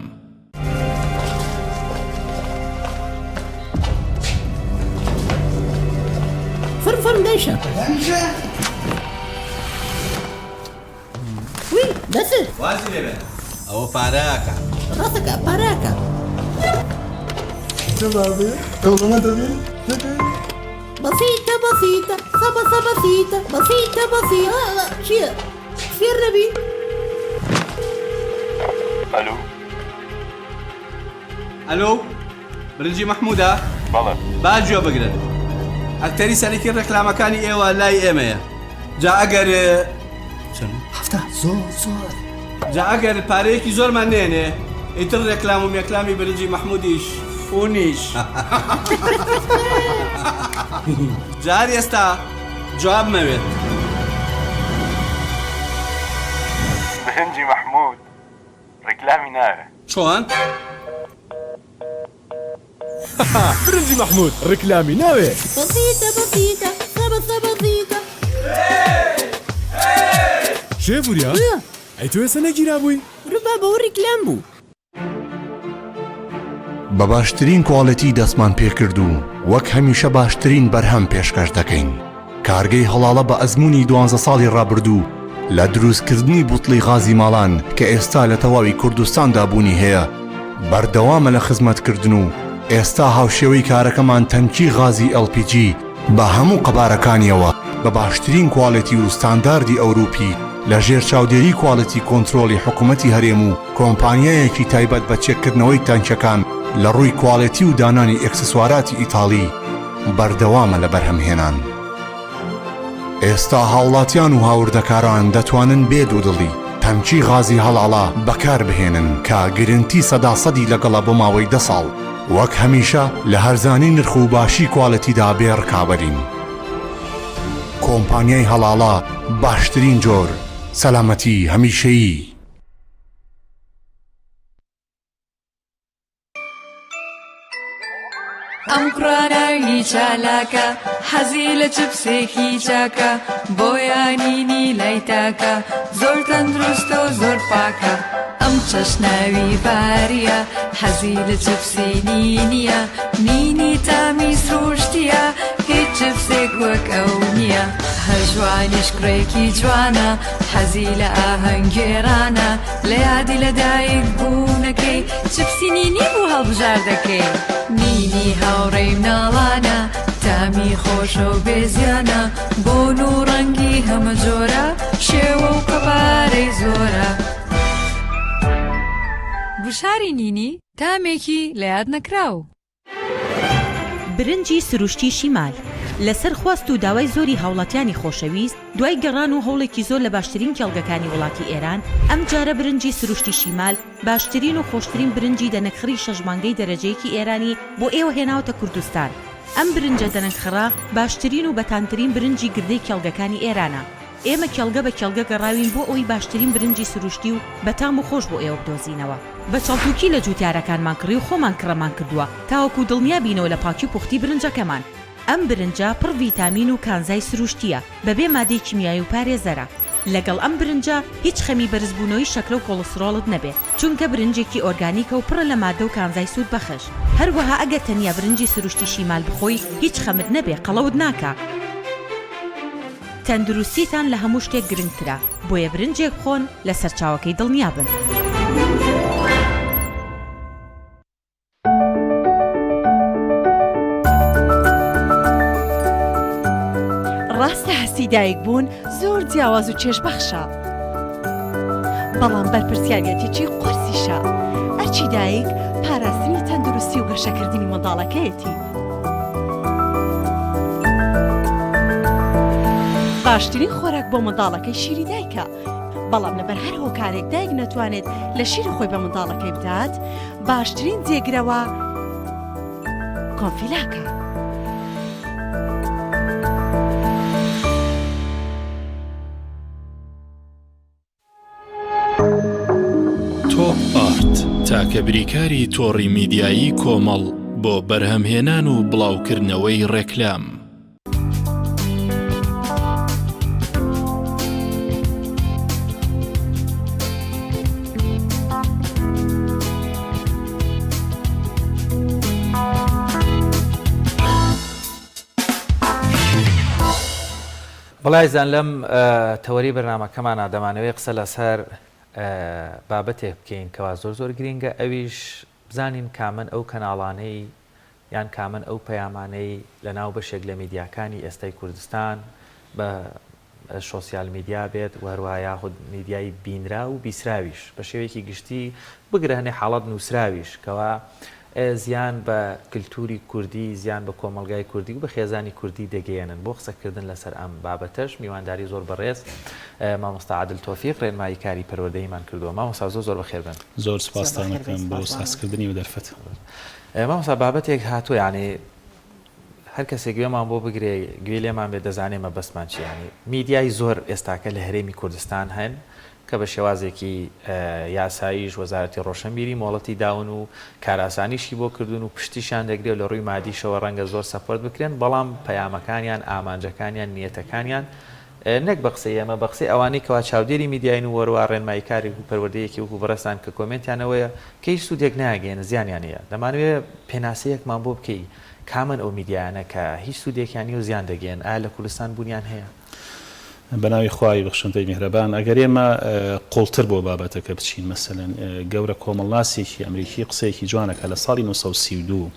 فڕ فڕ دەیشە. وی دەست. وازی لێ بێنە ئەوە پارە ئەکا. ڕاستەکا پارە ئەکا. بەسیتە بەسیتە سەبە سەبە سیتە بەسیتە بەسیتە چییە فێر نەبی؟ ئەلو ئەلۆ برنجی مەحموودە؟ بەڵێ. با گوێ بگرن ئەکتەری سەرەکی ڕێکلامەکانی ئێوە لای ئێمەیە جا ئەگەر چەند؟ هەفتا زۆر زۆر. جا ئەگەر پارەیەکی زۆرمان نێنێ ئیتر ڕێکلام و مێکلامی برنجی مەحموودیش فونیش. جا هەر ئێستا جوابمەوێت. برنجی مەحموود ڕیکلامی ناوێ. چۆن؟ برنجی مەحمود ڕیکلامی ناوێ. بەسیتە بەسیتە سەبە سەبە زیتە. شێف وریا ئەی تۆ ئێستا نەگیرابووی؟ ورە بابە ئەوە ڕیکلام بوو. بە باشترین کواڵێتی دەستمان پێکرد و وەک هەمیشە باشترین بەرهەم پێشکەش دەکەین. کارگەی هەڵاڵە بە ئەزموونی دوانزە ساڵی ڕابردوو لە دروستکردنی بوتڵی غازی ماڵان کە ئێستا لە تەواوی کوردستاندا بوونی هەیە، بەردەوامە لە خزمەتکردن و ئێستا هاوشێوەی کارەکەمان تەنکی غازی LPG بە هەموو قەبارەکانیەوە بە باشترین کواڵێتی و ستانداردی ئەوروپی لە ژێر چاودێری کواڵێتی کۆنترۆڵی حکومەتی هەرێم و کۆمپانیایەکی تایبەت بە چێککردنەوەی تانکیەکان لە ڕووی کواڵێتی و دانانی ئێکسسواراتی ئیتاڵی بەردەوامە لە بەرهەمهێنان. ئێستا هاوڵاتیان و هاوردەکاران دەتوانن بێ دوودڵی تەنکی غازی هەڵاڵە بەکاربهێنن کە گرنتی سەدا سەدی لەگەڵە بۆ ماوەی دە ساڵ. وەک هەمیشە لە هەرزانی نرخ و باشی کوالێتیدا بێ ڕکابەرین. کۆمپانیای هەڵاڵە باشترین جۆر، سەلامەتی هەمیشەیی. ئەم کوڕە ناوی چالاکە حەزی لە چپسێکی چاکە بۆیانینی لای تاکە زۆر تەندروستە و زۆر پاکە ئەم چەشناوی باریە حەزی لە چپسی نینیە نینی تامی سروشتیە هیچ چپسێک وەک ئەو نییە هەژوانیش کوڕێکی جوانە حەزی لە ئاهەنگگێڕانە لە یادی لە دایک بوونەکەی چپسی نینی بوو هەڵبژاردەکەی نینی هاوڕێی مناڵانە تامی خۆشە و بێزیانە بۆن و ڕەنگی هەمە جۆرە شێوە و قەبارەی زۆرە. گوشاری نینی تامێکی لە یاد نەکراو. برنجی سروشتی شیمال، لەسەر خواست و داوای زۆری هاوڵاتیانی خۆشەویست، دوای گەڕان و هەوڵێکی زۆر لە باشترین کێڵگەکانی وڵاتی ئێران، ئەمجارە برنجی سروشتی شیمال باشترین و خۆشترین برنجی دەنەکخڕی شەش مانگەی دەرەجەیەکی ئێرانی بۆ ئێوە هێناوەتە کوردستان. ئەم برنجە دەنەکخڕە باشترین و بەتامترین برنجی گردەی کێڵگەکانی ئێرانە. ئێمە کێڵگە بە کێڵگە گەڕاوین بۆ ئەوەی باشترین برنجی سروشتی و بەتام و خۆش بۆ ئێوە بدۆزینەوە. بە چەڵتوکی لە جوتیارەکانمان کڕی و خۆمان کڕەمان کردووە تاوەکو دڵنیا بینەوە لە پاکی و پوختی برنجەکەمان. ئەم برنجە پڕ ڤیتامین و کانزای سروشتییە، بەبێ مادەی کیمیایی و پارێزەرە. لەگەڵ ئەم برنجە هیچ خەمی بەرزبوونەوەی شەکرە و کۆڵسترۆڵت نەبێ، چونکە برنجێکی ئۆرگانیکە و پڕە لە مادە و کانزای سوودبەخش. هەروەها ئەگەر تەنیا برنجی سروشتی شیمال بخۆی هیچ خەمت نەبێ قەڵەوت ناکا. تەندروستیتان لە هەموو شتێک گرنگترە، بۆیە برنجێک بخۆن لە سەرچاوەکەی دڵنیابن. ڕاستە هەستی دایک بوون زۆر جیاواز و چێژبەخشە، بەڵام بەرپرسیاریەتێکی قورسیشە. ئەرکی دایک پاراستنی تەندروستی و گەشەکردنی منداڵەکەیەتی. باشترین خۆراک بۆ منداڵەکەی شیری دایکە، بەڵام لەبەر هەر هۆکارێک دایک نەتوانێت لە شیری خۆی بە منداڵەکەی بدات، باشترین جێگرەوە کۆنفیلاکە. تۆپ ئارت تاکە بریکاری تۆڕی میدیایی کۆمەڵ بۆ بەرهەمهێنان و بڵاوکردنەوەی ڕێکلام. بەڵێ ئازیزان لەم تەوەری بەرنامەکەمانا دەمانەوێت قسە لەسەر بابەتێک بکەین کەوا زۆر زۆر گرینگە ئەویش بزانین کامەن ئەو کەناڵانەی یان کامەن ئەو پەیامانەی لە ناو بەشێک لە میدیاکانی ئێستای کوردستان بە شۆسیال میدیا بێت و هەروەها یاخود میدیای بینراو و بیسراویش بە شێوەیەکی گشتی بگرە هەنێ حاڵەت نووسراویش کەوا زیان بە کلتوری کوردی، زیان بە کۆمەڵگای کوردی و بە خێزانی کوردی دەگەیەنن. بۆ قسەکردن لەسەر ئەم بابەتەش میوانداری زۆر بەڕێز مامۆستا عادل تۆفیق ڕێنمایی کاری پەروەردەییمان کردووە. مامۆستا زۆر زۆر بەخێر بێن. زۆر سوپاستان ئەکەم بۆ سازکردنی ئەو دەرفەتە. مامۆستا بابەتێک هاتووە یانی هەر کەسێک گوێمان بۆ بگرێ گوێی لێمان بێت دەزانێ مەبەستمان چیە یانی میدیای زۆر ئێستاکە لە هەرێمی کوردستان هەن کە بە شێوازێکی یاساییش وەزارەتی ڕۆشنبیری مۆڵەتی داون و کارئاسانیشی بۆ کردوون و پشتیشیان دەگرێ و لە ڕووی مادیشەوە ڕەنگە زۆر support بکرێن بەڵام پەیامەکانیان ئامانجەکانیان نیەتەکانیان. نەک بە قسەی ئێمە بە قسەی ئەوانەی کەوا چاودێری میدیاین و وەروا ڕێنماییکارێک و پەروەردەیەکی وەکو بەڕێزتان کە کۆمێنتیان ئەوەیە کە هیچ سوودێک ناگەیەنن زیانیان هەیە دەمانەوێ پێناسەیەکمان بۆ بکەی کامەن ئەو میدیایانە کە هیچ سوودێکیان نیە و زیان دەگەیەنن ئایا لە کوردستان بوونیان هەیە؟ بەناوی خوای بەخشندەی میهرەبان ئەگەر ئێمە قوڵتر بۆ بابەتەکە بچین مەسەلەن گەورە کۆمەڵناسێکی ئەمریکی قسەیەکی جوان ئەکا لە ساڵی 932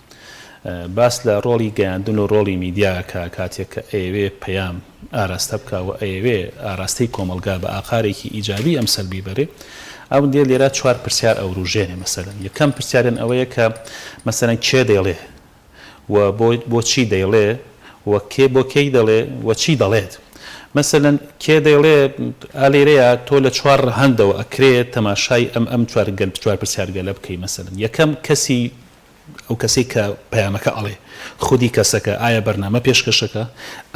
باس لە ڕۆڵی گەیاندن و ڕۆڵی میدیا ئەکا کاتێک کە ئەیەوێ پەیام ئاراستە بکا و ئەیەوێ ئاراستەی کۆمەڵگا بە ئاقارێکی ئیجابی ئەم سەلبی بەرێ ئەو دێ لێرە چوار پرسیار ئەوروژێنێ مەسەلەن یەکەم پرسیارێن ئەوەیە کە مەسەلەن کێ دەیڵێ و بۆ بۆچی دەیڵێ و کێ بۆ کێی دەڵێ و چی دەڵێت؟ مەسەلەن کێ دەیڵێ ئا لێرەیا تۆ لە چوار ڕەهەندەوە ئەکرێ تەماشای ئەم ئەم چوار گەل چوار پرسیارگەلە بکەی مەسەلەن یەکەم کەسی ئەو کەسەی کە پەیامەکە ئەڵێ خودی کەسەکە ئایا بەرنامە پێشکەشەکە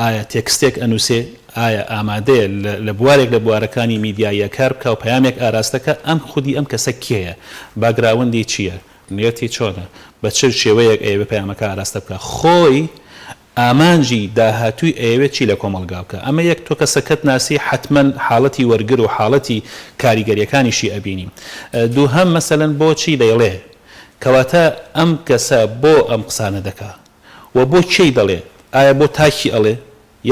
ئایا تێکستێک ئەنووسێ ئایا ئامادەیە لە لە بوارێک لە بوارەکانی میدیاییە کار بکا و پەیامێک ئاراستەکا ئەم خودی ئەم کەسە کێیە باگراوندی چییە نیەتی چۆنە؟ بە چ شێوەیەک ئەیەوێ پەیامەکە ئاراستە بکا؟ خۆی ئامانجی داهاتووی ئەیەوێ چی لە کۆمەڵگا بکا؟ ئەمە یەک تۆ کەسەکەت ناسی حەتمەن حاڵەتی وەرگر و حاڵەتی کاریگەریەکانیشی ئەبینی. دووهەم مەسەلەن بۆچی دەیڵێ؟ کەواتە ئەم کەسە بۆ ئەم قسانە دەکا؟ وە بۆ کێی دەڵێ؟ ئایا بۆ تاکی ئەڵێ؟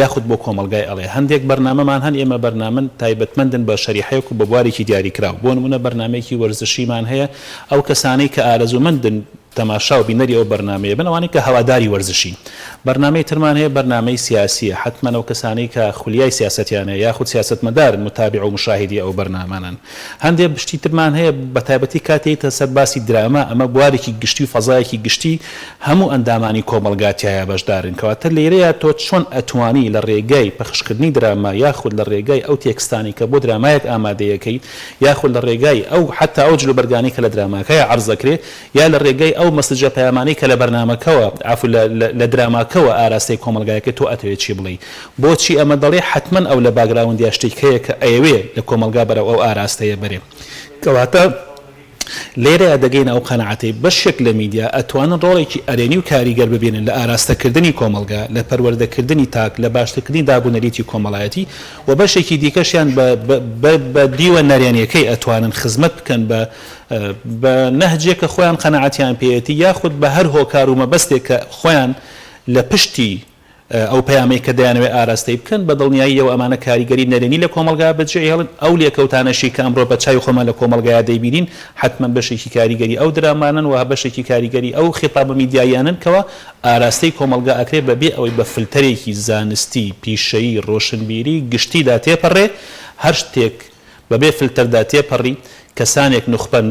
یاخود بۆ کۆمەڵگای ئەڵێ هەندێک بەرنامەمان هەن ئێمە بەرنامەن تایبەتمەندن بە شەریحەیەک و بە بوارێکی دیاریکراو بۆ نمونە بەرنامەیەکی وەرزشیمان هەیە ئەو کەسانەی کە ئارەزوومەندن تەماشا و بینەری ئەو بەرنامەیە بن ئەوانەی کە هەواداری وەرزشین بەرنامەی ترمان هەیە بەرنامەی سیاسیە حەتمەن ئەو کەسانەی کە خولیای سیاسەتیان هەیە یاخود سیاسەتمەدارن متابع و مشاهیدی ئەو بەرنامانەن هەندێ شتی ترمان هەیە بەتایبەتی کاتێ یەیتە سەر باسی دراما ئەمە بوارێکی گشتی و فەزایەکی گشتی هەموو ئەندامانی کۆمەڵگا تیایا بەشدارن کەواتە لێرەیا تۆ چۆن ئەتوانی لە ڕێگای پەخشکردنی دراما یاخود لە ڕێگای ئەو تێکستانەی کە بۆ درامایەک ئامادەیەکەی یاخود لە ڕێگای ئەو حەتا ئەو جلوبەرگانەی کە لە دراماکەیا عەرز ئەکرێ یا لە ڕێگای ئەو مەسجە پەیامانەی کە لە بەرنامەکەوە عەفو لە لە دراماکەوە ئاراستەی کۆمەڵگایەکەی تۆ ئەتەوێ چی بڵێی بۆچی ئەمە دەڵێ حەتمەن ئەو لە باگراوندیا شتێک هەیە کە ئەیەوێ لە کۆمەڵگا بەرەو ئەو ئاراستەیە بەرێ کەواتە لێرەیا دەگەینە ئەو قەناعەتەی بەشێک لە میدیا ئەتوانن ڕۆڵێکی ئەرێنی و کاریگەر ببینن لە ئاراستەکردنی کۆمەڵگا، لە پەروەردەکردنی تاک، لە باشترکردنی داب و نەریتی کۆمەڵایەتی و بەشێکی دیکەشیان بە بە دیوە نەرێنیەکەی ئەتوانن خزمەت بکەن بە بە نەهجێک کە خۆیان قەناعەتیان پێیەتی یاخود بە هەر هۆکار و مەبەستێک کە خۆیان لە پشتی ئەو پەیامەی کە دەیانەوێت ئاراستەی بکەن، بە دڵنیاییەوە ئەمانە کاریگەری نەرێنی لە کۆمەڵگا بەجێئەهێڵن، ئەو لێکەوتانەشی کە ئەمڕۆ بە چاوی خۆمان لە کۆمەڵگایا دەیبینین، حەتمەن بەشێکی کاریگەری ئەو درامانەن و بەشێکی کاریگەری ئەو خیتابە میدیاییانەن کەوا ئاراستەی کۆمەڵگا ئەکرێت بەبێ ئەوەی بە فلتەرێکی زانستی، پیشەیی، ڕۆشنبیری، گشتیدا تێپەڕێ، هەر شتێک بەبێ فلتەردا تێپەڕی، کەسانێک نوخبەن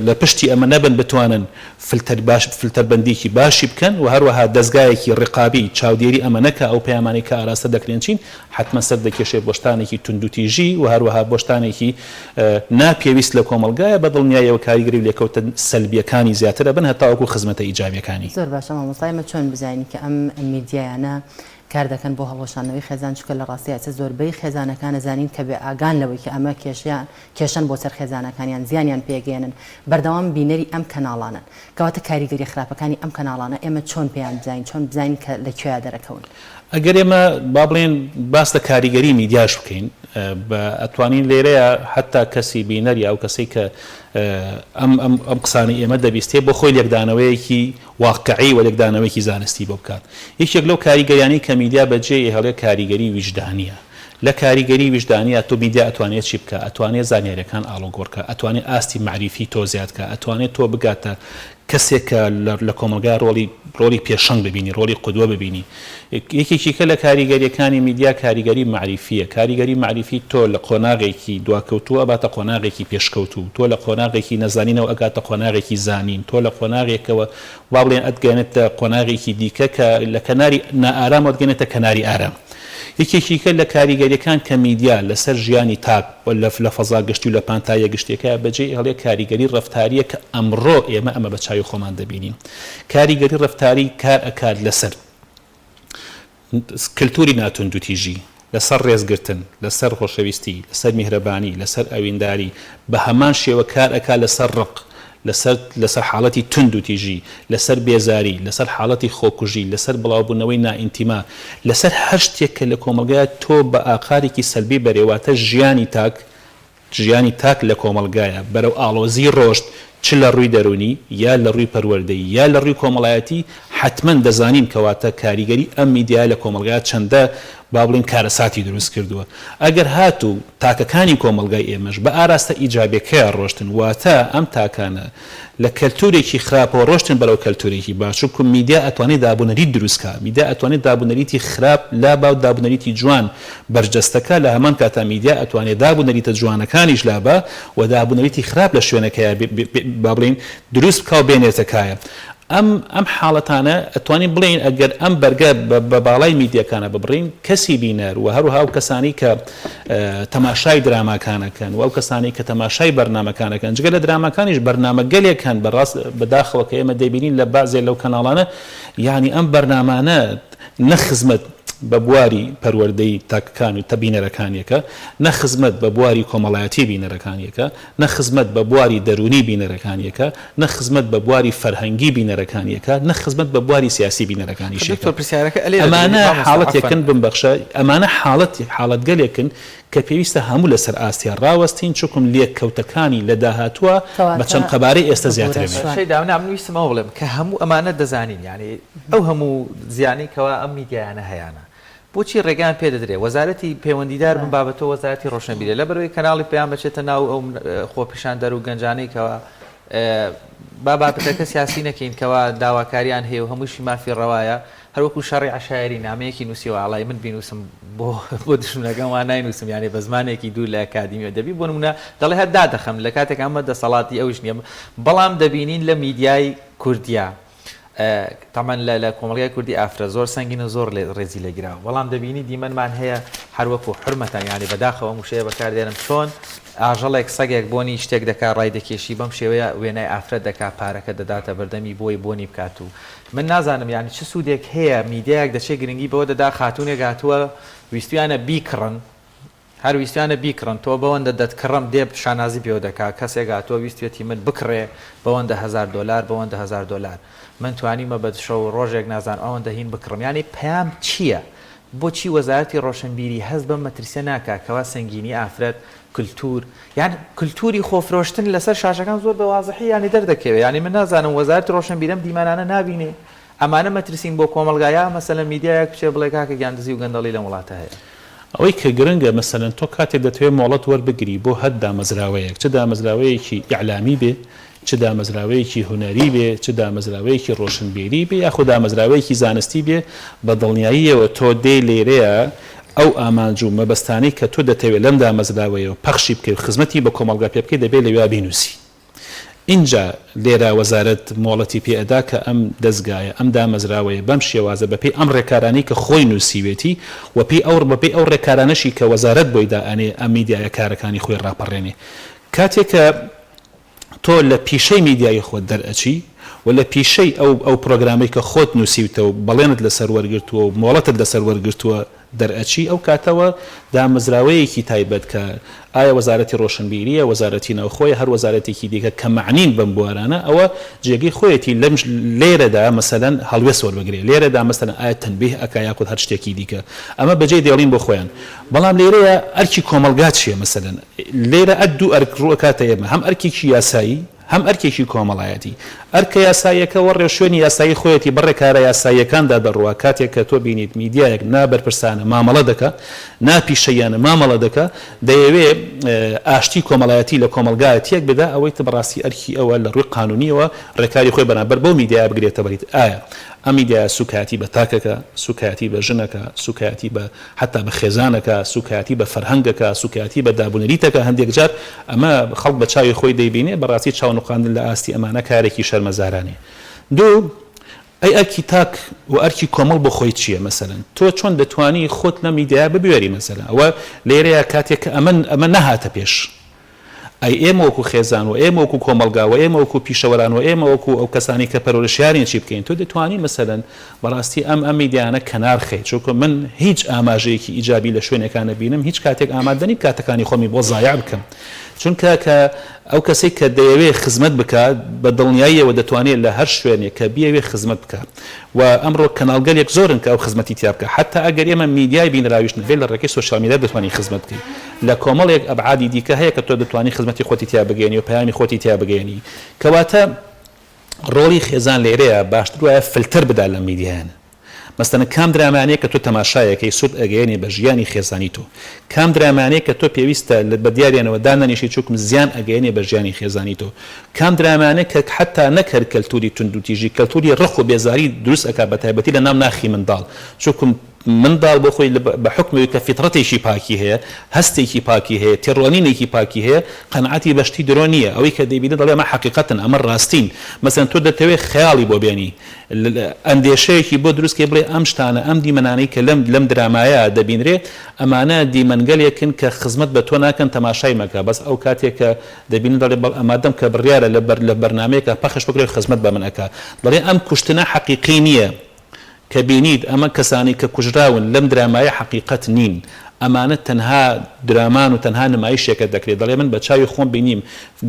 لە پشتی ئەمە نەبن بتوانن فلتەر باش فلتەربەندیەکی باشی بکەن و هەروەها دەزگایەکی ڕقابی چاودێری ئەمە نەکا ئەو پەیامانەی کە ئاراستە دەکرێن چین حەتمەن سەر دەکێشێ بۆ شتانێکی توندوتیژی و هەروەها بۆ شتانێکی نا پێویست لە کۆمەڵگایە بە دڵنیایەوە کاریگەری و لێکەوتە سەلبیەکانی زیاتر ئەبن هەتاوەکو خزمەتە ئیجابیەکانی. زۆر باشە مامۆستا ئێمە چۆن بزانین کە ئەم میدیایانە کار دەکەن بۆ هەڵوەشاندنەوەی خێزان چونکە لە ڕاستیا ئێستا زۆربەی خێزانەکان ئەزانین کە بێ ئاگان لەوەی کە ئەمە کێشەیان کێشەن بۆ سەر خێزانەکانیان زیانیان پێگەیەنن بەردەوام بینەری ئەم کەناڵانەن کەواتە کاریگەریە خراپەکانی ئەم کەناڵانە ئێمە چۆن پێیان بزانین چۆن بزانین کە لە کوێیا دەرەکەون؟ ئەگەر ئێمە با بڵێین باس لە کاریگەری میدیاش بکەین بە ئەتوانین لێرەیا حەتا کەسی بینەر یا ئەو کەسەی کە ئەم ئەم ئەم قسانەی ئێمە دەبیستێ بۆ خۆی لێکدانەوەیەکی واقعی و لێکدانەوەیەکی زانستی بۆ بکات. یەکێک لەو کاریگەریانەی کە میدیا بەجێ ئەهێڵێ کاریگەری ویژدانیە. لە کاریگەری ویژدانیا تۆ میدیا ئەتوانێ چی بکا؟ ئەتوانێ زانیاریەکان ئاڵوگۆڕ کا، ئەتوانێ ئاستی مەعریفی تۆ زیاد کا، ئەتوانێ تۆ بگاتە کەسێک کە لە کۆمەڵگا ڕۆڵی ڕۆڵی پێشەنگ ببینی، ڕۆڵی قودوە ببینی. یەکێکی کە لە کاریگەریەکانی میدیا کاریگەری مەعریفیە. کاریگەری مەعریفی تۆ لە قۆناغێکی دواکەوتوو ئەباتە قۆناغێکی پێشکەوتوو. تۆ لە قۆناغێکی نەزانینەوە ئەگاتە قۆناغێکی زانین. تۆ لە قۆناغێکەوە وا بڵێن ئەتگەیەنێتە قۆناغێکی دیکە کە لە کەناری نائارامەوە ئەتگەیەنێتە کەناری ئارام. یەکێکی کە لە کاریگەریەکان کە میدیا لەسەر ژیانی تاک و لە لە فەزا گشتی و لە پانتاییە گشتیەکەیا بەجێی ئەهێڵێ کاریگەری ڕەفتاریە کە ئەمڕۆ ئێمە ئەمە بە چاوی خۆمان دەبینین. کاریگەری ڕەفتاری کار ئەکات لەسەر کلتوری ناتوندوتیژی، لەسەر ڕێزگرتن، لەسەر خۆشەویستی، لەسەر میهرەبانی، لەسەر ئەوینداری، بە هەمان شێوە کار ئەکات لەسەر ڕق، لەسەر لەسەر حاڵەتی توندوتیژی، لەسەر بێزاری، لەسەر حاڵەتی خۆکوژی، لەسەر بڵاوبوونەوەی نائینتیما، لەسەر هەر شتێک کە لە کۆمەڵگایا تۆ بە ئاقارێکی سەلبی بەرێ واتە ژیانی تاک ژیانی تاک لە کۆمەڵگایا بەرەو ئاڵۆزی ڕۆشت چ لە ڕووی دەروونی یا لە ڕووی پەروەردەیی یا لە ڕووی کۆمەڵایەتی حەتمەن دەزانین کەواتە کاریگەری ئەم میدیایە لە کۆمەڵگایا چەندە با بڵێین کارەساتی دروست کردووە. ئەگەر هاتوو تاکەکانی کۆمەڵگای ئێمەش بە ئاراستە ئیجابیەکەیا ڕۆشتن واتە ئەم تاکانە لە کەلتورێکی خراپەوە ڕۆشتن بەرەو کەلتورێکی باش چونکو میدیا ئەتوانێ دابونەریت دروست کا میدیا ئەتوانێ دابونەریتی خراپ لابا و دابونەریتی جوان بەرجەستە کا لە هەمان کاتا میدیا ئەتوانێ دابونەریتە جوانەکانیش لابا و دابونەریتی خراپ لە شوێنەکەیا با بڵێین دروست بکا و بێنێتە کایە ئەم ئەم حاڵەتانە ئەتوانین بڵێین ئەگەر ئەم بەرگە بە باڵای میدیاکانە ببڕین کەسی بینەر و هەروەها ئەو کەسانەی کە تەماشای دراماکان ئەکەن و ئەو کەسانەی کە تەماشای بەرنامەکان ئەکەن جگە لە دراماکانیش بەرنامەگەلێک هەن بەڕاست بەداخەوە کە ئێمە دەیبینین لە بەعزێ لەو کەناڵانە یانی ئەم بەرنامانە نە خزمەت بە بواری پەروەردەی تاکەکان و بینەرەکانیەکە نە خزمەت بە بواری کۆمەڵایەتی بینەرەکانیەکە نە خزمەت بە بواری دەروونی بینەرەکانی ئەکا، نە خزمەت بە بواری فەرهەنگی بینەرەکانی ئەکا، نە خزمەت بە بواری سیاسی بینەرەکانیشی ئەکا. دکتۆر پرسیارەکە ئەلێرە دەبینی ئەمانە مامۆستا عەفوەن. حاڵەتێکن، بمبەخشە، ئەمانە حاڵەت حاڵەتگەلێکن کە پێویستە هەموو لەسەر ئاستیا ڕاوەستین، چونکم لێکەوتەکانی لە داهاتووا بە کەواتە چەند قەبارەی ئێستە ببورە زیاتر ئەبێ. شوان. شەیدا نا من ویستم ئەوە بڵێم کە هەموو ئەمانە دەزانین یانی ئەو هەموو زیانەی کەوا ئەم میدیایانە هەیانە بۆچی ڕێگەیان پێ دەدرێ وەزارەتی پەیوەندیدار بم بابەتەوە وەزارەتی ڕۆشنبیریە لەبەرئەوەی کەناڵی پەیام ئەچێتە ناو ئەو خۆپیشاندەر و گەنجانەی کەوا با بابەتەکە سیاسی نەکەین کەوا داواکاریان هەیە و هەمووشی مافی ڕەوایە هەروەکو شەڕی عەشایەری نامەیەکی نووسیوە ئاڵای من بینووسم بۆ بۆ دوژمنەکەم وا ناینووسم یانێ بە زمانێکی دوور لە ئەکادیمی و دەبی بۆ نمونە دەڵێ هەر دادەخەم لە کاتێک ئەمە دەسەڵاتی ئەوش نییە بەڵام دەبینین لە میدیای کوردیا تەبعەن لە لە کۆمەڵگای کوردی ئافرەت زۆر سەنگینە زۆر ڕێزی لێ گیراوە بەڵام دەبینی دیمەنمان هەیە هەر وەکو حورمەتان یانی بەداخەوە ئەم وشەیە بەکار دێنم چۆن ئاژەڵێک سەگێک بۆنی شتێک دەکا ڕای دەکێشی بەم شێوەیە وێنای ئافرەت دەکا پارەکە دەداتە بەردەمی بۆی بۆنی بکات و من نازانم یانی چ سوودێک هەیە میدیایەک دەچێ گرنگی بەوە دەدا خاتوونێک هاتووە ویستویانە بیکڕن هەر ویستویانە بیکڕن تۆ بەوەندە دەتکڕم دێ شانازی پێوە دەکا کەسێک هاتووە ویستویەتی من بکڕێ بەوەندە هەزار دۆلار بەوەندە هەزار دۆلار من توانیومە بە شەو و ڕۆژێک نازانم ئەوەندە هین بکڕم یانی پەیام چییە بۆچی وەزارەتی ڕۆشنبیری هەست بەم مەترسیە ناکا کەوا سەنگینی ئافرەت کلتور یان کلتوری خۆفرۆشتن لەسەر شاشەکان زۆر بە وازحی یانی دەردەکەوێ یانی من نازانم وەزارەتی ڕۆشنبیری ئەم دیمەنانە نابینێ ئەمانە مەترسین بۆ کۆمەڵگا یا مەسەلەن میدیایەک بچێ بڵێ کاکە گیان دزی و گەندەڵی لەم وڵاتە هەیە. ئەوەی کە گرنگە مەسەلەن تۆ کاتێک دەتەوێ مۆڵەت وەربگری بۆ هەر دامەزراوەیەک چ دامەزراوەیەکی ئیعلامی بێ چ دامەزراوەیەکی هونەری بێ چ دامەزراوەیەکی ڕۆشنبیری بێ یاخود دامەزراوەیەکی زانستی بێ بە دڵنیاییەوە تۆ دێی لێرەیە ئەو ئامانج و مەبەستانەی کە تۆ دەتەوێ لەم دامەزراوەیەوە پەخشی بکەی و خزمەتی بە کۆمەڵگا پێ بکەی دەبێ لەویا بینوسی. ئینجا لێرە وەزارەت مۆڵەتی پێ ئەدا کە ئەم دەزگایە، ئەم دامەزراوەیە بەم شێوازە بە پێی ئەم ڕێکارانەی کە خۆی نووسیوێتی و پێی ئەو بە پێی ئەو ڕێکارانەشی کە وەزارەت بۆی دائەنێ ئەم میدیایە کارەکانی خۆی ڕاپەڕێنێ. کاتێ کە تۆ لە پیشەی میدیایی خۆت دەرئەچی و لە پیشەی ئەو ئەو پرۆگرامەی کە خۆت نووسیوتە و بەڵێنت لەسەر وەرگرتووە و مۆڵەتت لەسەر وەرگرتووە دەرئەچی ئەو کاتەوە دامەزراوەیەکی تایبەت کە ئایا وەزارەتی ڕۆشنبیریە، وەزارەتی ناوخۆیە، هەر وەزارەتێکی دیکە کە مەعنین بەم بوارانە ئەوە جێگەی خۆیەتی لەم لێرەدا مەسەلەن هەڵوێست وەربگرێ لێرەدا مەسەلەن ئایا تەنبیه ئەکا یاخود هەر شتێکی دیکە ئەمە بەجێی دێڵین بۆ خۆیان بەڵام لێرەیە ئەرکی کۆمەڵگا چیە مەسەلەن لێرە ئە دوو ئەرک ڕووئەکاتە ئێمە هەم ئەرکێکی یاسایی هەم ئەرکێکی کۆمەڵایەتی. ئەرکە یاساییەکە وە ڕێوشوێنی یاسایی خۆیەتی بە ڕێکارە یاساییەکاندا دەڕوا، کاتێک کە تۆ بینیت میدیایەک نا بەرپرسانە مامەڵە دەکا، نا پیشەییانە مامەڵە دەکا، دەیەوێ ئاشتی کۆمەڵایەتی لە کۆمەڵگا تێک بدا، ئەوەی تر بەڕاستی ئەرکی ئەوە لە ڕووی قانونییەوە ڕێکاری خۆی بەرامبەر بەو میدیایە بگرێتە بەر. ئایا ئەم میدیایە سوکایەتی بە تاکەکە، سوکایەتی بە ژنەکە، سوکایەتی بە حەتا بە خێزانەکە، سوکایەتی بە فەرهەنگەکە، سوکایەتی بە دابونەریتەکە، هەندێک جار ئەمە خەڵک بە چاوی خۆی دەیبینێ، بەڕاستی چاو نوقاندن لە ئاستی ئەمانە کارێکی شەرمەزارانەیە. دوو، ئەی ئەرکی تاک و ئەرکی کۆمەڵ بۆ خۆی چییە؟ مەسەلەن تۆ چۆن دەتوانی خۆت لەم میدیایە ببوێری مەسەلەن ئەوە لێرەیە کاتێک کە ئەمە ئەمە نەهاتە پێش. ئەی ئێمە وەکو خێزان و ئێمە وەکو کۆمەڵگا و ئێمە وەکو پیشەوەران و ئێمە وەکو ئەو کەسانەی کە پەرورشیارین چی بکەین؟ تۆ دەتوانی مەسەلەن بەڕاستی ئەم ئەم میدیایانە کەنار خەی چونکە من هیچ ئاماژەیەکی ئیجابی لە شوێنێکا نەبینم هیچ کاتێک ئامادە نیم کاتەکانی خۆمی بۆ زایع بکەم چونکە کە ئەو کەسەی کە دەیەوێ خزمەت بکا بە دڵنیاییەوە دەتوانێ لە هەر شوێنێک کە بیەوێ خزمەت بکا و ئەمڕۆ کەناڵگەلێک زۆرن کە ئەو خزمەتی تیا بکا حەتا ئەگەر ئێمە میدیای بینراویش نەبێ لە ڕێگەی سۆشیال میدیا دەتوانی خزمەت بکەی لە کۆمەڵێک ئەبعادی دیکە هەیە کە تۆ دەتوانی خزمەتی خۆتی تیا بگەیەنی و پەیامی خۆتی تیا بگەیەنی کەواتە ڕۆڵی خێزان لێرەیە باشتر وایە فلتەر بدا لەم میدیایانە مەسەلەن کام درامانەیە کە تۆ تەماشایەکەی سود ئەگەیەنێ بە ژیانی خێزانی تۆ کام درامانەیە کە تۆ پێویستە بە دیاریانەوە دانەنیشی چوکم زیان ئەگەیەنێ بە ژیانی خێزانی تۆ کام درامانە کە حەتا نەک هەر کەلتوری توندوتیژی کەلتوری ڕق و بێزاری دروست ئەکا بە تایبەتی لە ناو ناخی منداڵ چوکم منداڵ بۆ خۆی بە حوکمی ئەوەی کە فیتڕەتێکی پاکی هەیە، هەستێکی پاکی هەیە، تێڕوانینێکی پاکی هەیە، قەناعەتی بە شتی درۆ نییە، ئەوەی کە دەیبینێت دەڵێ ئەمە حەقیقەتن، ئەمە ڕاستین. مەسەلەن تۆ دەتەوێت خەیاڵی بۆ بێنی، ئەندێشەیەکی بۆ دروست کەی بڵێی ئەم شتانە، ئەم دیمەنانەی کە لەم لەم درامایە دەبینرێ، ئەمانە دیمەنگەلێکن کە خزمەت بە تۆ ناکەن، تەماشای مەکە. بەس ئەو کاتێک کە دەبینێت دەڵێ بەڵ مادەم کە بڕیارە لە بەر لە بەرنامەیەکا پەخش بکرێت خزمەت بە من ئەکا. دەڵێ ئەم کوشتنە حەقیقی نییە. کە بینیت ئەمە کەسانەی کە کوژراون لەم درامایە حەقیقەت نین ئەمانە تەنها درامان و تەنها نمایشێکە دەکرێت دەڵێ من بە چاوی خۆم بینیم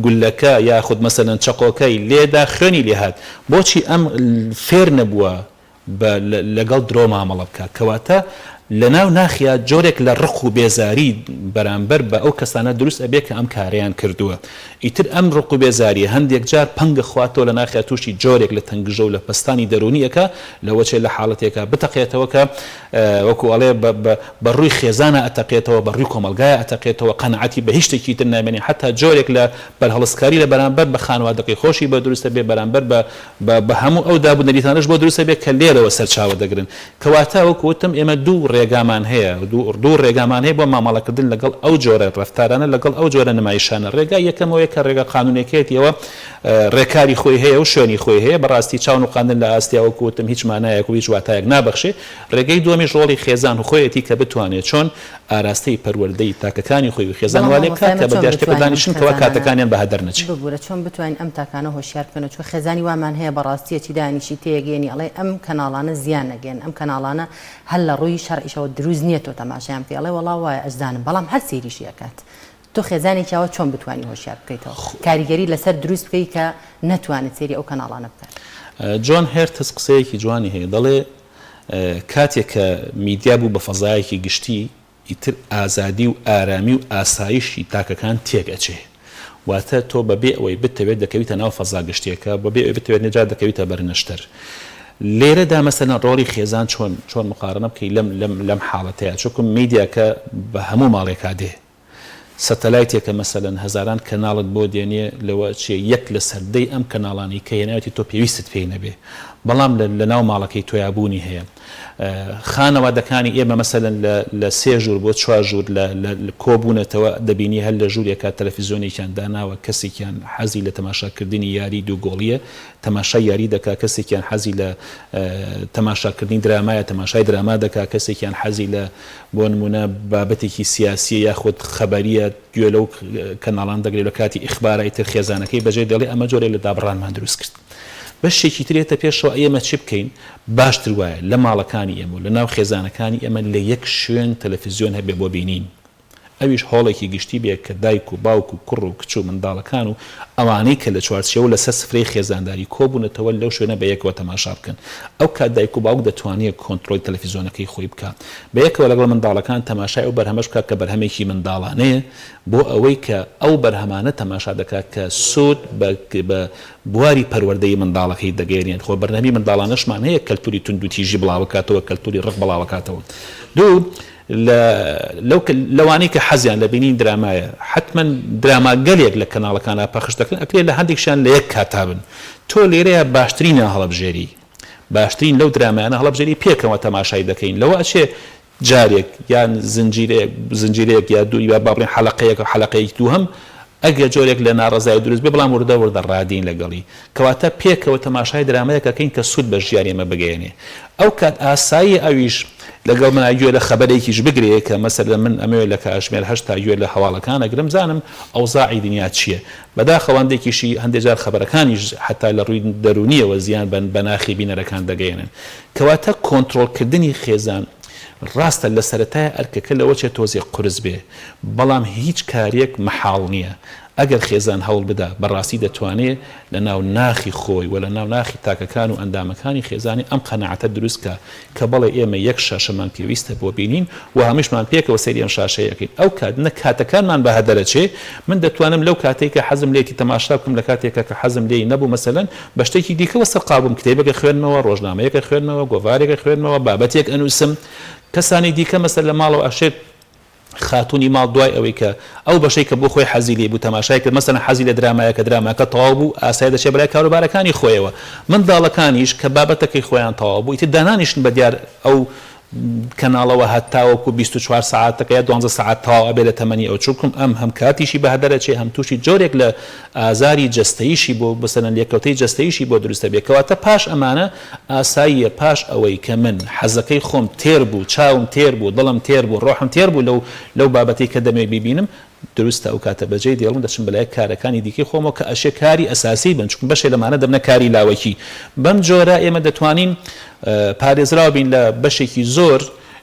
گوللەکە یاخود مەسەلەن چەقۆکەی لێدا خوێنی لێهات بۆچی ئەم فێر نەبووە بە لەگەڵ درۆ مامەڵە بکات کەواتە لەناو ناخیا جۆرێک لە ڕق و بێزاری بەرامبەر بە ئەو کەسانە دروست ئەبێ کە ئەم کارەیان کردووە. ئیتر ئەم ڕق و بێزاریە هەندێک جار پەنگ ئەخواتەوە لە ناخیا تووشی جۆرێک لە تەنگژە و لە پەستانی دەروونی ئەکا لەوەچێ لە حاڵەتێکا بتەقێتەوە کە وەکو ئەڵێ بە بە بە ڕووی خێزانا ئەتەقێتەوە بە ڕووی کۆمەڵگایا ئەتەقێتەوە قەناعەتی بە هیچ شتێکی تر نامێنێ حەتا جۆرێک لە بەرهەڵستکاری لە بەرامبەر بە خانەوادەکەی خۆشی بۆ دروست ئەبێ بەرامبەر بە بە بە هەموو ئەو داب و نەریتانەش بۆ دروست ئەبێ کە لێرەوە سەرچاوە دەگرن. کەواتە وەکو وتم ئێمە دوو ڕێگامان هەیە، دوو دوو ڕێگامان هەیە بۆ مامەڵەکردن لەگەڵ ئەو جۆرە ڕەفتارانە، لەگەڵ ئەو جۆرە نمایشانە. ڕێگای یەکەم ئەوەیە کە ڕێگا قانوونیەکەیەتی ئەوە ڕێکاری خۆی هەیە و شوێنی خۆی هەیە. بەڕاستی چاو نوقاندن لە ئاستیا وەکو وتم هیچ مانایەک و هیچ واتایەک نابەخشێ. ڕێگەی دووەمیش ڕۆڵی خێزان خۆیەتی کە بتوانێ چۆن ئاراستەی پەروەردەی تاکەکانی خۆی و خێزان بەڵام وا لێ مامۆستا بکات ئێمە کە بە چۆن دیار شتێکەوە بتوانین ئەم دانیشن کەوا خێزانانە کاتەکانیان بە هەدەر نەچێ. ببورە چۆن بتوانین ئەم تاکانە هۆشیار بکەینەوە چونکە خێزانی وامان هەیە بەڕاستی ئەچی دانیشی تێیەگەیەنی ئەڵێ ئەم کەناڵانە زیان ئەگەیەنن ئەم کەناڵانە هەر لە ڕووی شەرعیشەوە دروست نییە تۆ تەماشایان بکەی ئەڵێ وەڵا وایە ئەشزانم بەڵام هەر سەیریشی ئەکات تۆ خێزانێکی ئاوا چۆن بتوانی هۆشیار بکەیتەوە کاریگەری لەسەر دروست بکەی کە نەتوانێت سەیری ئەو کەناڵانە بکات؟ جۆن هێرتز قسەیەکی جوانی هەیە دەڵێ کاتێک کە میدیا بوو بە فەزایەکی گشتی ئیتر ئازادی و ئارامی و ئاسایشی تاکەکان تێک ئەچێ واتە تۆ بە بێ ئەوەی بتەوێت دەکەویتە ناو فەزا گشتیەکە بە بێ ئەوەی بتەوێت نەجات دەکەویتە بەر نەشتەر لێرەدا مەسەلەن ڕۆڵی خێزان چۆن چۆن مقارنە بکەی لەم لەم لەم حاڵەتەیا چونکم میدیاکە بە هەموو ماڵێکا دێ سەتەلایتێکە مەسەلەن هەزاران کەناڵت بۆ دێنێ لەوە ئەچێ یەک لەسەر دەی ئەم کەناڵانەی کە هێناویەتی تۆ پێویستت پێی نەبێ بەڵام لە لەناو ماڵەکەی تۆیا بوونی هەیە خانەوادەکانی ئێمە مەسەلەن لە لە سێ ژوور بۆ چوار ژوور لە لە کۆبوونەتەوە دەبینی هەر لە ژوورێکا تەلەفیزیۆنێکیان داناوە کەسێکیان حەزی لە تەماشاکردنی یاری دوو گۆڵیە تەماشای یاری دەکا کەسێکیان حەزی لە تەماشاکردنی درامایە تەماشای دراما دەکا کەسێکیان حەزی لە بۆ نموونە بابەتێکی سیاسییە یاخود خەبەرییە گوێ لەو کەناڵان دەگرێت لە کاتی ئیخبارا ئیتر خێزانەکەی بەجێ دێڵێ ئەمە جۆرێک لە دابڕانمان دروست کرد. بەشێکی تر یەتە پێشەوە ئێمە چی بکەین باشتر وایە لە ماڵەکانی ئێمە و لە ناو خێزانەکانی ئێمە لە یەک شوێن تەلەفزیۆن هەبێ بۆ بینین ئەویش هۆڵێکی گشتی بێ کە دایک و باوک و کوڕ و کچ و منداڵەکان و ئەوانەی کە لە چوارچێوە لەسەر سفرەی خێزانداری کۆبوونەتەوە لەو شوێنە بەیەکەوە تەماشا بکەن. ئەو کات دایک و باوک دەتوانێ کۆنترۆڵی تەلەفیزۆنەکەی خۆی بکا. بەیەکەوە لەگەڵ منداڵەکان تەماشای ئەو بەرهەمەش بکا کە بەرهەمێکی منداڵانەیە بۆ ئەوەی کە ئەو بەرهەمانە تەماشا دەکا کە سوود بە بە بواری پەروەردەی منداڵەکەی دەگەیەنێت. خۆ بەرنەمی منداڵانەشمان هەیە کەلتوری توندوتیژی بڵاوەکاتەوە، کەلتوری ڕق بڵاوەکاتەوە. دوو. لە لەو لەوانەی کە حەزیان لە بینین درامایە حەتمەن دراما گەلێک لە کەناڵەکانا پەخش دەکرێن ئەکرێ لە هەندێکشیان لە یەک کاتا بن تۆ لێرەیا باشترینیان هەڵەبژێری باشترین لەو درامایانە هەڵەبژێری پێکەوە تەماشای دەکەین لەوە ئەچێ جارێک یان زنجیرەیەک زنجیرەیەک یا دوو یا با بڵێین حەلەقەیەک حەلەقەیەکی دووهەم. ئەگەر جۆرێک لە ناڕەزایی دروست بێ بەڵام وردە وردە ڕادێین لەگەڵی. کەواتە پێکەوە تەماشای درامایەک ئەکەین کە سوود بە ژیانی ئێمە بگەیەنێ. ئەو کات ئاساییە ئەویش لەگەڵ منا گوێ لە خەبەرێکیش بگرێ کە مەسەلەن من ئەمەوێ لە کاژمێر هەشتا گوێ لە هەواڵەکان ئەگرم بزانم ئەوزاعی دنیا چییە. بەداخەوە هەندێکیشی هەندێ جار خەبەرەکانیش حەتا لە ڕووی دەروونییەوە زیان بە ناخی بینەرەکان دەگەیەنن. کەواتە کۆنترۆڵکردنی خێزان ڕاستە لە سەرەتای ئەرکەکە لەوەچێ تۆزێ قورس بێ بەڵام هیچ کارێک مەحاڵ نییە. ئەگەر خێزان هەوڵ بدا بەڕاستی دەتوانێ لە ناو ناخی خۆی و لە ناو ناخی تاکەکان و ئەندامەکانی خێزانی ئەم قەناعەتە دروست کا کە بەڵێ ئێمە یەک شاشەمان پێویستە بۆ بینین و هەمووشمان پێکەوە سەیری ئەم شاشەیە ئەکەین ئەو کات نە کاتەکانمان بە هەدەر ئەچێ من دەتوانم لەو کاتەی کە حەزم لێیەتی تەماشا بکەم لە کاتێکا کە حەزم لێی نەبوو مەسەلەن بە شتێکی دیکەوە سەرقاڵ بووم کتێبێک ئەخوێنمەوە ڕۆژنامەیەک ئەخوێنمەوە گۆڤارێک ئەخوێنمەوە بابەتێک ئەنووسم کەسانی دیکە مەسەلەن لە ماڵەوە ئەشێت خاتوونی ماڵ دوای ئەوەی کە ئەو بەشەی کە بۆ خۆی حەزی لێی بوو تەماشای کرد، مەسەلەن حەزی لە درامایە کە دراماکە تەواو بوو ئاسایی دەچێ بەلای کاروبارەکانی خۆیەوە، منداڵەکانیش کە بابەتەکەی خۆیان تەواو بوو ئیتر دانانیشن بە دیار ئەو کەناڵەوە هەتاوەکو 24 سەعاتەکە یا دوانزە سەعات تەواو ئەبێ لە تەمەنی ئەو چونکم ئەم هەم کاتیشی بە هەدەر ئەچێ هەم تووشی جۆرێک لە ئازاری جەستەییشی بۆ مەسەلەن لێکەوتەی جەستەییشی بۆ دروست ئەبێ کەواتە پاش ئەمانە ئاساییە پاش ئەوەی کە من حەزەکەی خۆم تێر بوو، چاوم تێر بوو، دڵم تێر بوو، ڕۆحم تێر بوو لەو لەو بابەتەی کە دەمەوێت بیبینم، دروستە ئەو کاتە بەجێی دێڵم دەچم بەلای کارەکانی دیکەی خۆمەوە کە ئەشێ کاری ئەساسی بن، چونکە بەشێ لەمانە دەبنە کاری لاوەکی. بەم جۆرە ئێمە دەتوانین پارێزراو بین لە بەشێکی زۆر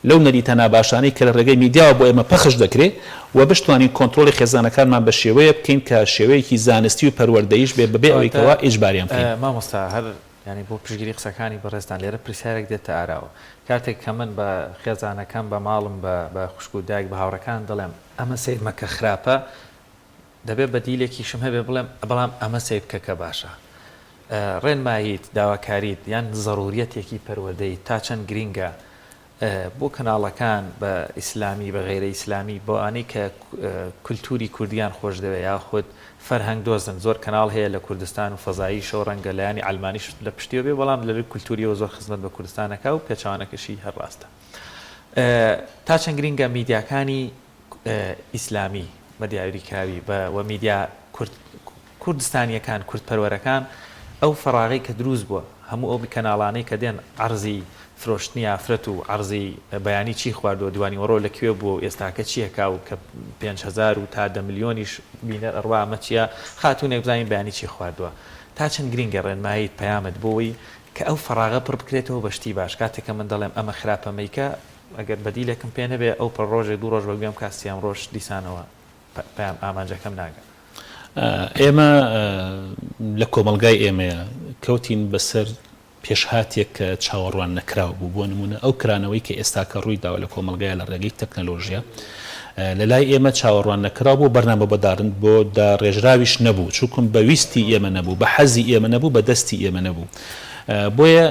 لەو نەریتە ناباشانەی کە لە ڕێگەی میدیاوە بۆ ئێمە پەخش دەکرێ و بشتوانین کۆنترۆڵی خێزانەکانمان بە شێوەیەک بکەین کە شێوەیەکی زانستی و پەروەردەییش بێ بەبێ ئەوەی کەواتە کەوا ئیجباریان بکەین. مامۆستا هەر یانی بۆ پشتگیری قسەکانی بەڕێزتان لێرە پرسیارێک دێتە ئاراوە کاتێک کە من بە خێزانەکەم بە ماڵم بە بە خوشک و دایک بە هاوڕێکانم دەڵێم ئەمە سەیر مەکە خراپە دەبێ بەدیلێکیشم هەبێ بڵێم بەڵام ئەمە سەیر بکە کە باشە ڕێنماییت داواکاریت یان زەروریەتێکی پەروەردەیی تا چەند گرینگە بۆ کەناڵەکان بە ئیسلامی بە غەیرە ئیسلامی بۆ ئەوانەی کە کولتوری کوردیان خۆش دەوێ یاخود فەرهەنگ دۆزن زۆر کەناڵ هەیە لە کوردستان و فەزاییشەوە ڕەنگە لایەنی عەلمانیش لە پشتیەوە بێ بەڵام لە رووی کولتوریەوە زۆر خزمەت بە کوردستان ئەکا و پێچەوانەکەشی هەر ڕاستە تا چەند گرینگە میدیاکانی ئیسلامی بە دیاریکراوی بە و میدیا کورد کوردستانییەکان، کوردپەروەرەکان ئەو فەراغەی کە دروست بووە، هەموو ئەو کەناڵانەی کە دێن عەرزی فرۆشتنی ئافرەت و عەرزی بەیانی چی خواردووە، دوانیوەڕۆ لە کوێ بووە و ئێستاکە چی ئەکا و کە 5000 و تا دە ملیۆنیش بینەر ئەڕوا ئەمە چییە، خاتوونێک بزانین بەیانی چی خواردووە. تا چەند گرینگە ڕێنماییت، پەیامت بۆ وەی کە ئەو فەراغە پڕ بکرێتەوە بە شتی باش. کاتێک کە من دەڵێم ئەمە خراپە مەیکە، ئەگەر بەدیلێکم پێ نەبێ ئەو پڕ ڕۆژێک دوو ڕۆژ بە گوێم کا سیام ڕۆژ دیسانەوە پەیام ئامانجەکەم ناگا. ئێمە لە کۆمەڵگای ئێمەیە کەوتین بەسەر پێشهاتێک کە چاوەڕوان نەکراو بوو، بۆ نموونە ئەو کرانەوەی کە ئێستاکە ڕووی داوە لە کۆمەڵگایە لە ڕێگەی تەکنەلۆژیا لە لای ئێمە چاوەڕوان نەکراو بوو، بەرنامە بۆ دارن بۆ داڕێژراویش نەبوو، چونکم بە ویستی ئێمە نەبوو، بە حەزی ئێمە نەبوو، بە دەستی ئێمە نەبوو. بۆیە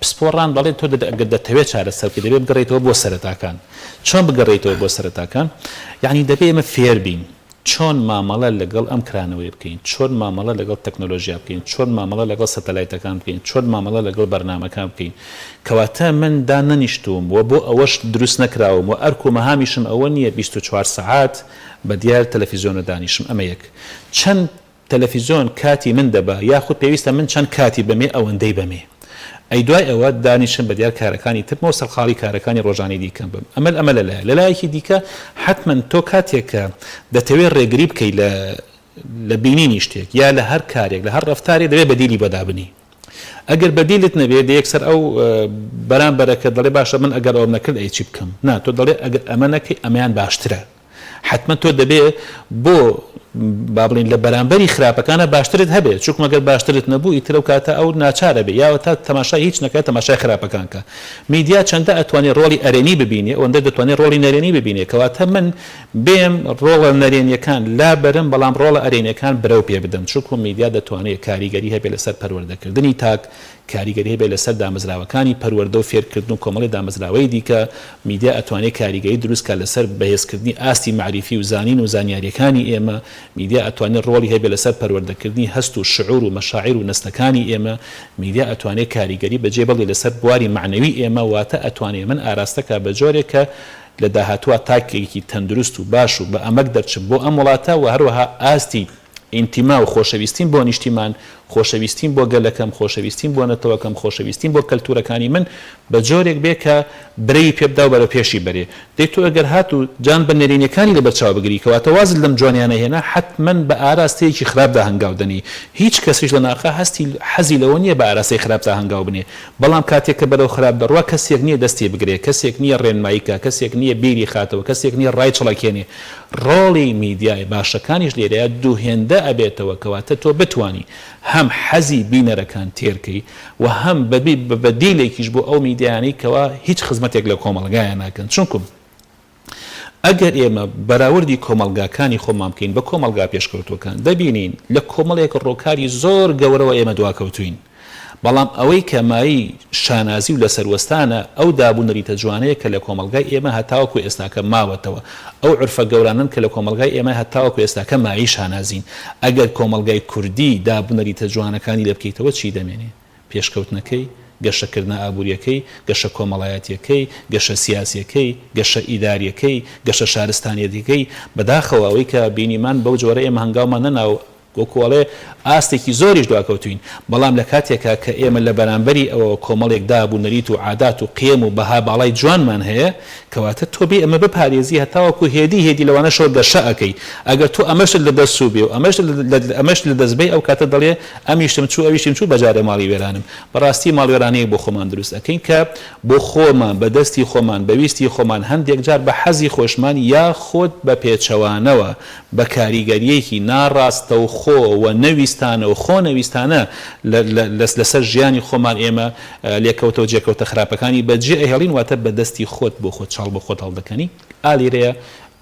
پسپۆڕان دەڵێن تۆ ئەگەر دەتەوێت چارەسەر بکەی دەبێت بگەڕێیتەوە بۆ سەرەتاکان. چۆن بگەڕێیتەوە بۆ سەرەتاکان؟ یەعنی دەبێت ئێمە فێر بین چۆن مامەڵە لەگەڵ ئەم کرانەوەیە بکەین، چۆن مامەڵە لەگەڵ تەکنۆلۆژیا بکەین، چۆن مامەڵە لەگەڵ سەتەلایتەکان بکەین، چۆن مامەڵە لەگەڵ بەرنامەکان بکەین. کەواتە من دانەنیشتووم و بۆ ئەوەش دروست نەکراوم و ئەرک و مەهامیشم ئەوە نییە 24 سەعات بە دیار تەلەفیزیۆنە دانیشم. ئەمە یەک. چەند تەلەفیزۆن کاتی من دەبا یاخود پێویستە من چەند کاتی بەمێ ئەوەندەی بەمێ ئەی دوای ئەوە دانیشم بەدیار کارەکانی ترمەوە سەرقاڵی کارەکانی ڕۆژانەی دیکەم بم ئەمە ئەمە لەلایە لەلایەکی دیکە حەتمەن تۆ کاتێک کە دەتەوێ ڕێگری بکەی لە لە بینینی شتێک یا لە هەر کارێک لە هەر ڕەفتارێک دەبێ بەدیلی بۆ دابنی ئەگەر بەدیلت نەبێ دە یەکسەر ئەو بەرامبەرەکە دەڵێ باشە من ئەگەر ئەوەم نەکرد ئەی چی بکەم نا تۆ دەڵێ ئەگەر ئەمە نەکەی ئەمەیان باشترە حەتمەن تۆ دەبێ بۆ با بڵێین لە بەرامبەری خراپەکانە باشترت هەبێ چونکم ئەگەر باشترت نەبوو ئیتر ئەو کاتە ئەو ناچارە بێ یا تا تەماشای هیچ نەکا تەماشای خراپەکان کا میدیا چەندە ئەتوانێ ڕۆڵی ئەرێنی ببینێ ئەوەندە دەتوانێ ڕۆڵی نەرێنی ببینێ کەواتە من بێم ڕۆڵە نەرێنیەکان لابەرم بەڵام ڕۆڵە ئەرێنیەکان برەو پێ بدەم چونکم میدیا دەتوانێ کاریگەری هەبێ لەسەر پەروەردەکردنی تاک کاریگەری هەبێت لەسەر دامەزراوەکانی پەروەردە و فێرکردن و کۆمەڵی دامەزراوەی دیکە، میدیا ئەتوانێت کاریگەری دروست کات لەسەر بەهێزکردنی ئاستی مەعریفی و زانین و زانیاریەکانی ئێمە، میدیا ئەتوانێت ڕۆڵی هەبێت لەسەر پەروەردەکردنی هەست و شعور و مەشاعیر و نەستەکانی ئێمە، میدیا ئەتوانێت کاریگەری بەجێ بڵێ لەسەر بواری مەعنەوی ئێمە، واتە ئەتوانێت من ئاراستە کا بە جۆرێک کە. لە داهاتووا تاکێکی تەندروست و باش و بە ئەمەک دەرچم بۆ ئەم وڵاتە و هەروەها ئاستی ئینتیما و خۆشەویستیم بۆ نیشتیمان، خۆشەویستیم بۆ گەلەکەم، خۆشەویستیم بۆ نەتەوەکەم، خۆشەویستیم بۆ کەلتوورەکانی من بە جۆرێک بێ کە برەوی پێ بدا و بەرەو پێشی بەرێ. دەی تۆ ئەگەر هاتوو جانبە نەرێنیەکانی لەبەر چاو بگری کەواتە وازت لەم جوانیانە هێنا حەتمەن بە ئاراستەیەکی خراپدا هەنگاو دەنێی. هیچ کەسیش لە ناخا هەستی حەزی لەوە نیە بە ئاراستەی خراپدا هەنگاو بنێ. بەڵام کاتێک کە بەرەو خراپ دەڕوا کەسێک نیە دەستی بگرێ، کەسێک نیە ڕێنمایی کا، کەسێک نیە بیری خاتەوە، کەسێک نیە ڕایچڵەکێنێ. ڕۆڵی میدیای باشەکانیش لێرەیا دووهێندە ئەبێتەوە کەواتە تۆ بتوانی هەم حەزی بینەرەکان تێر کەی و هەم بەبی بە بەدیلێکیش بۆ ئەو میدیایانەی کەوا هیچ خزمەتێک لە کۆمەڵگایا ناکەن چونکوم ئەگەر ئێمە بەراوردی کۆمەڵگاکانی خۆمان بکەین بە کۆمەڵگا پێشکەوتووەکان دەبینین لە کۆمەڵێک ڕۆکاری زۆر گەورەوە ئێمە دواکەوتوین بەڵام ئەوەی کە مایەی شانازی و لەسەروەستانە ئەو داب و نەریتە جوانەیە کە لە کۆمەڵگای ئێمە هەتاوەکو ئێستاکە ماوەتەوە، ئەو عورفە گەورانەن کە لە کۆمەڵگای ئێمە هەتاوەکو ئێستاکە مایەی شانازین. ئەگەر کۆمەڵگای کوردی داب و نەریتە جوانەکانی لێ بکەیتەوە چی دەمێنێ؟ پێشکەوتنەکەی، گەشەکردنە ئابوورییەکەی، گەشە کۆمەڵایەتییەکەی، گەشە سیاسییەکەی، گەشە ئیدارییەکەی، گەشە شارستانیەتییەکەی، بەداخەوە ئەوەی کە بینیمان بەو جۆرە ئێمە هەنگاومان نەنا و وەکو ئەڵێ ئاستێکی زۆریش دواکەوتوین، بەڵام لە کاتێکا کە ئێمە لە بەرامبەری ئەوەوە کۆمەڵێک داب و نەریت و عادات و قیەم و بەها باڵای جوانمان هەیە، کەواتە تۆ بێ ئەمە بپارێزی هەتاوەکو هێدی هێدی لەوانەشەوە گەشە ئەکەی، ئەگەر تۆ ئەمەشت لە دەست چووبێ و ئەمەشت ئەمەشت لە دەست بەی ئەو کاتە دەڵێ ئەمیشتم چوو ئەویشتم چوو بەجارێ ماڵی وێرانم. بەڕاستی ماڵوێرانیەک بۆ خۆمان دروست ئەکەین کە بۆ خۆمان بە دەستی خۆمان بە ویستی خۆمان هەندێک جار بە حەزی خۆشمان یاخود بە پێچەوانەوە بە کاریگەرییەکی ناڕاستەوخۆ و نەویستانە و خۆنەویستانە لەسەر ژیانی خۆمان ئێمە لێکەوتە و جێکەوتە خراپەکانی بەجێ ئەهێڵین، واتە بە دەستی خۆت بۆ خۆت چاڵ بۆ خۆت هەڵدەکەنی. ئا لێرەیە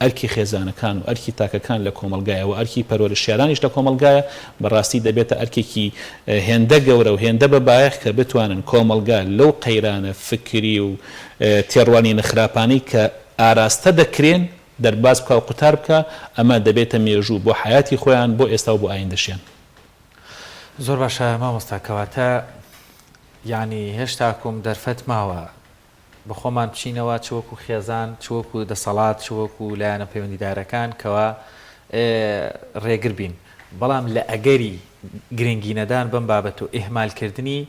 ئەرکی خێزانەکان و ئەرکی تاکەکان لە کۆمەڵگایە و ئەرکی پەروەرشیارانیش لە کۆمەڵگایە بەڕاستی دەبێتە ئەرکێکی هێندە گەورە و هێندە بە بایەخ کە بتوانن کۆمەڵگا لەو قەیرانە فکری و تێڕوانینە خراپانەی کە ئاراستە دەکرێن دەرباز بکا و قوتار بکا، ئەمە دەبێتە مێژوو بۆ حەیاتی خۆیان بۆ ئێستا و بۆ ئایندەشیان. زۆر باشە مامۆستا کەواتە یانی هێشتاکوم دەرفەت ماوە بەخۆمان بچینەوە چ وەکو خێزان چ وەکو دەسەڵات چ وەکو لایەنە پەیوەندیدارەکان کەوا ڕێگر بین بەڵام لە ئەگەری گرنگی نەدان بەم بابەت و ئیهمال کردنی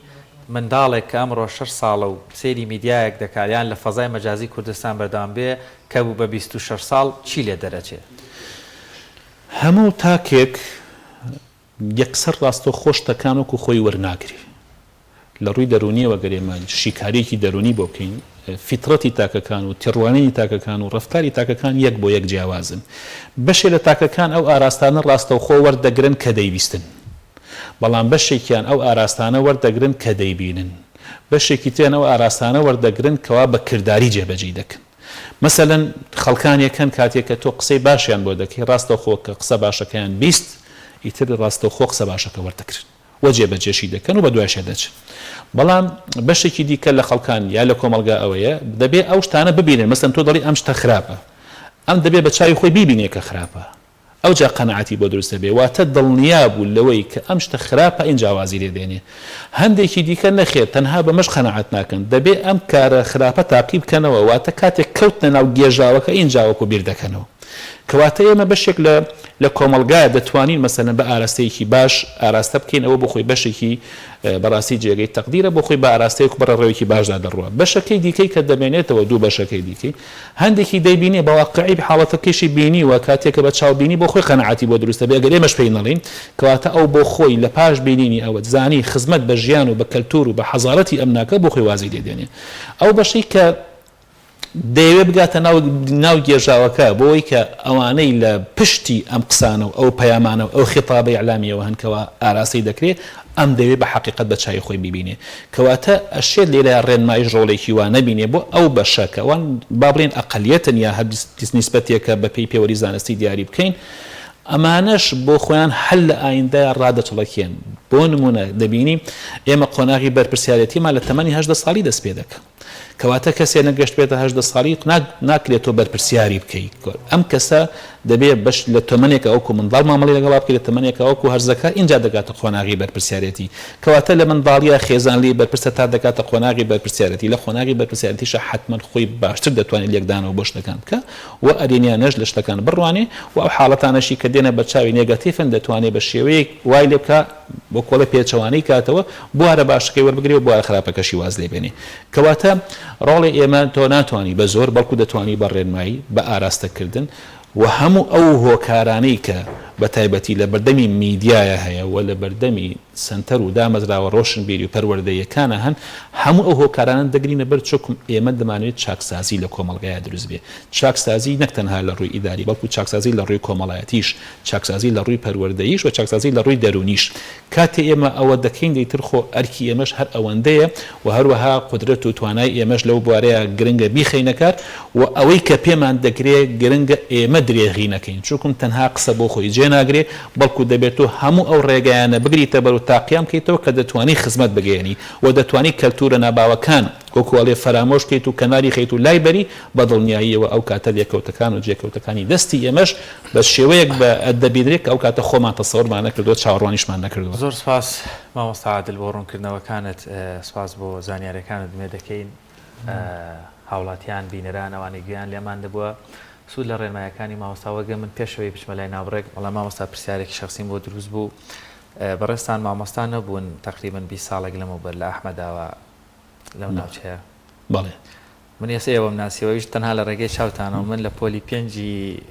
منداڵێک کە ئەمڕۆ شەش ساڵە و سەیری میدیایەک دەکات یان لە فەزای مەجازی کوردستان بەردەوام بێ کە بوو بە 26 ساڵ چی لێ دەرەچێ؟ هەموو تاکێک یەکسەر ڕاستەوخۆ شتەکان وەکو خۆی وەرناگرێ. لە ڕووی دەروونییەوە گەر ئێمە شیکارییەکی دەروونی بۆ بکەین، فیترەتی تاکەکان و تێڕوانینی تاکەکان و ڕەفتاری تاکەکان یەک بۆ یەک جیاوازن. بەشێ لە تاکەکان ئەو ئاراستانە ڕاستەوخۆ وەردەگرن کە دەیبیستن. بەڵام بەشێکیان ئەو ئاراستانە وەردەگرن کە دەیبینن. بەشێکی تریان ئەو ئاراستانە وەردەگرن کەوا بە کرداری جێبەجێی دەکەن. مەسەلەن خەڵکانێک هەن کاتێک کە تۆ قسەی باشیان بۆ دەکەی ڕاستەوخۆ کە قسە باشەکەیان بیست ئیتر ڕاستەوخۆ قسە باشەکە وەردەگرن و جێبەجێشی دەکەن و بەدوایشیا دەچن. بەڵام بەشێکی دیکە لە خەڵکان یا لە کۆمەڵگا ئەوەیە دەبێ ئەو شتانە ببینن مەسەلەن تۆ دەڵێی ئەم شتە خراپە ئەم دەبێ بە چاوی خۆی بیبینێ کە خراپە ئەوجا قەناعەتی بۆ دروست دەبێ واتە دڵنیا بوو لەوەی کە ئەم شتە خراپە ئینجا وازی لێ دێنێ. هەندێکی دیکە نەخێر تەنها بەمەش قەناعەت ناکەن دەبێ ئەم کارە خراپە تاقی بکەنەوە واتە کاتێک کەوتنە ناو گێژاوەکە ئینجا وەکو بیر دەکەنەوە. کەواتە ئێمە بەشێک لە لە کۆمەڵگا دەتوانین مەسەلەن بە ئاراستەیەکی باش ئاراستە بکەین ئەوە بۆ خۆی بەشێکی بەڕاستی جێگەی تەقدیرە بۆ خۆی بە ئاراستەیەک و بە ڕێڕەوێکی باشدا دەڕوا. بەشەکەی دیکەی کە دەمێنێتەوە دوو بەشەکەی دیکەی هەندێکی دەیبینێ بە واقعی حاڵەتەکەیشی بینیوە کاتێ کە بە چاو بینی بۆ خۆی قەناعەتی بۆ دروست دەبێ ئەگەر ئێمەش پێی نەڵێین کەواتە ئەو بۆ خۆی لە پاش بینینی ئەوە زانی خزمەت بە ژیان و بە کەلتور و بە حەزارەتی ئەم ناکا بۆ خۆی وازی لێ دێنێ ئەو بەشەی کە دەیەوێ بگاتە ناو ناو گێژاوەکە بۆی کە ئەوانەی لە پشتی ئەم قسانە و ئەو پەیامانە و ئەو خیتابە ئیعلامیەوە هەن کەوا ئاراستەی دەکرێ ئەم دەیەوێ بە حەقیقەت بە چاوی خۆی بیبینێ کەواتە ئەشێت لێرە ڕێنمایش ڕۆڵێکی وا نەبینێ بۆ ئەو بەشە کە ئەوان با بڵێین ئەقەلیەتن یا هەر نیسبەتێکە بە پێی پێوەری زانستی دیاری بکەین ئەمانەش بۆ خۆیان هەر لە ئایندەیا ڕادەچڵەکێن بۆ نموونە دەبینی ئێمە قۆناغی بەرپرسیارێتیمان لە تەمەنی 18 ساڵی دەست پێ دەکا. کەواتە کەسێ نەگەشتبێتە 18 ساڵی ناکرێت تۆ بەرپرسیاری بکەی. ئەم کەسە دەبێ بەش لە تەمەنێکا وەکو منداڵ مامەڵەی لەگەڵا بکەی، لە تەمەنێکا وەکو هەرزەکار، ئینجا دەگاتە قۆناغی بەرپرسیارێتی. کەواتە لە منداڵیا خێزان لێی بەرپرسە تا دەگاتە قۆناغی بەرپرسیارێتی، لە قۆناغی بەرپرسیارێتیشا حەتمەن خۆی باشتر دەتوانێ لێکدانەوە بۆ شتەکان بکا و ئەرێنیانەش لە شتەکان بڕوانێ و ئەو حاڵەتانەشی کە دێنە بەرچاوی نێگەتیفن دەتوانێ بە شێوەیەک وای لێ بکا وەکۆڵێ پێچەوانەی کاتەوە بوارە باشەکەی وەربگرێ و بوارە خراپەکەشی واز لێ بێنێ. کەواتە ڕۆڵی ئێمە تۆ ناتوانی بە زۆر بەڵکو دەتوانی بە ڕێنمایی، بە ئاراستەکردن و هەموو ئەو هۆکارانەی کە بە تایبەتی لە بەردەمی میدیایا هەیە و لە بەردەمی سەنتەر و دامەزراوە ڕۆشنبیری و پەروەردەییەکانا هەن هەموو ئەو هۆکارانە دەگرینە بەر چۆکم ئێمە دەمانەوێت چاکسازی لە کۆمەڵگایا دروست بێ چاکسازی نەک تەنها لە ڕووی ئیداری بەڵکو چاکسازی لە ڕووی کۆمەڵایەتیش چاکسازی لە ڕووی پەروەردەییش و چاکسازی لە ڕووی دەروونیش کاتێ ئێمە ئەوە دەکەین ئیتر خۆ ئەرکی ئێمەش هەر ئەوەندەیە و هەروەها قودرەت و توانای ئێمەش لەو بوارەیا گرنگە بیخەینە کار و ئەوەی کە پێمان دەکرێ گرنگە ئێمە درێغی نەکەین چونکم تەنها قسە بۆ خۆی جێ ناگرێ بەڵکو دەبێ تۆ هەموو ئەو ڕێگایانە بگریتە بەر و تاقیان بکەیتەوە کە دەتوانی خزمەت بگەیەنی و دەتوانی کەلتورە ناباوەکان وەکو ئەڵێ فەرامۆش بکەیت و کەناری خەیت و لای بەری، بە دڵنیاییەوە ئەو کاتە لێکەوتەکان و جێکەوتەکانی دەستی ئێمەش بە شێوەیەک بە دەبینرێت کە ئەو کاتە خۆمان تەسەورمان نەکردووە، چاوەڕوانیشمان نەکردووە. زۆر سوپاس مامۆستا عادل بۆ ڕوونکردنەوەکانت، سوپاس بۆ زانیاریەکانت ئومێد دەکەین هاوڵاتیان، بینەران، ئەوانەی گوێیان لێمان دەبووە سوود لە ڕێنمایەکانی مامۆستا وەرگرن. من پێش ئەوەی بچمە لای ناوبڕێک، بەڵام مامۆستا پرسیارێکی شەخسیم بۆ دروست بوو، بەڕێزتان مامۆستا نەبوون تەقریبەن 20 ساڵێک لەمەوبەر لە ئەحمەداوا لەو ناوچەیە؟ بەڵێ. من ئێستا ئێوەم ناسیەوە ئەویش تەنها لە ڕێگەی چاوتانەوە من لە پۆلی پێنجی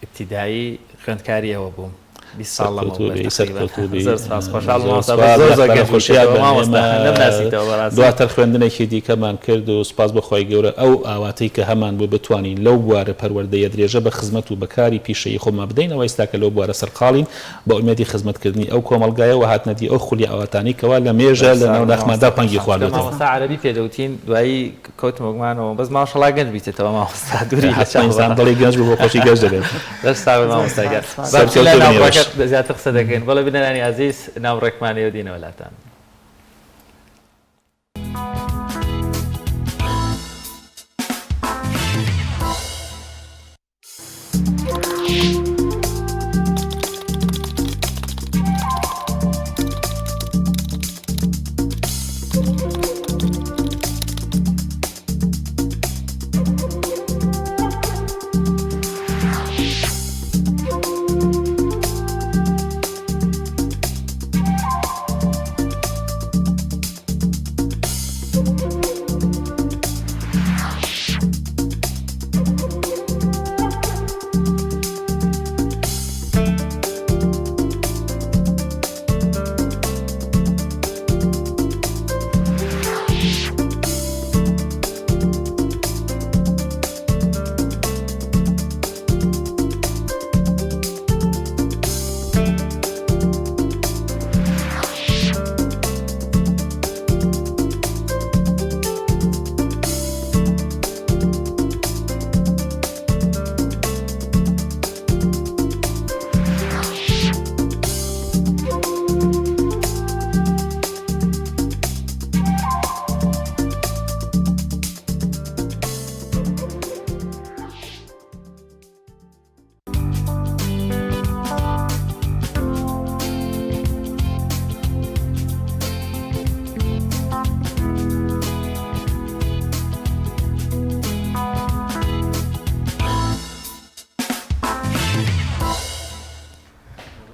ئیبتیدایی خوێندکاری ئێوە بووم 20 ساڵ لەمەوبەر تەقریبا. زۆر سپاس خۆشحاڵ بووم مامۆستا بەس زۆر زۆر گەنج بوویتەوە مامۆستا نەمناسیتەوە بەڕاستی. دواتر خوێندنێکی دیکەمان کرد و سپاس بۆ خوای گەورە ئەو ئاواتەی کە هەمان بوو بتوانین لەو بوارە پەروەردەیە درێژە بە خزمەت و بە کاری پیشەیی خۆمان بدەین ئەوە ئیستا کە لەو بوارە سەرقاڵین بە ئومێدی خزمەتکردنی ئەو کۆمەڵگایە و هاتنەدی ئەو خولیا ئاواتانەی کەوا لە مێژە لە ناو ناخماندا پەنگی خواردۆتەوە. مامۆستا عەرەبی پێ دەوتین دوایی کەوتمە گومانەوە بەس ماشەڵا گەنج بیتێتەوە مامۆستا دووری لە چاو ئینسان دڵی گەنج بوو بۆ خۆشی گەنج دەبێت. دەست ساغ بێ مامۆستا گیان. با بچین لای ناوبڕەکە زیاتر قسە دەکەین. بەڵێ بینەرانی ئازیز ناوبڕێکمان لێوە دێینەوە لاتان.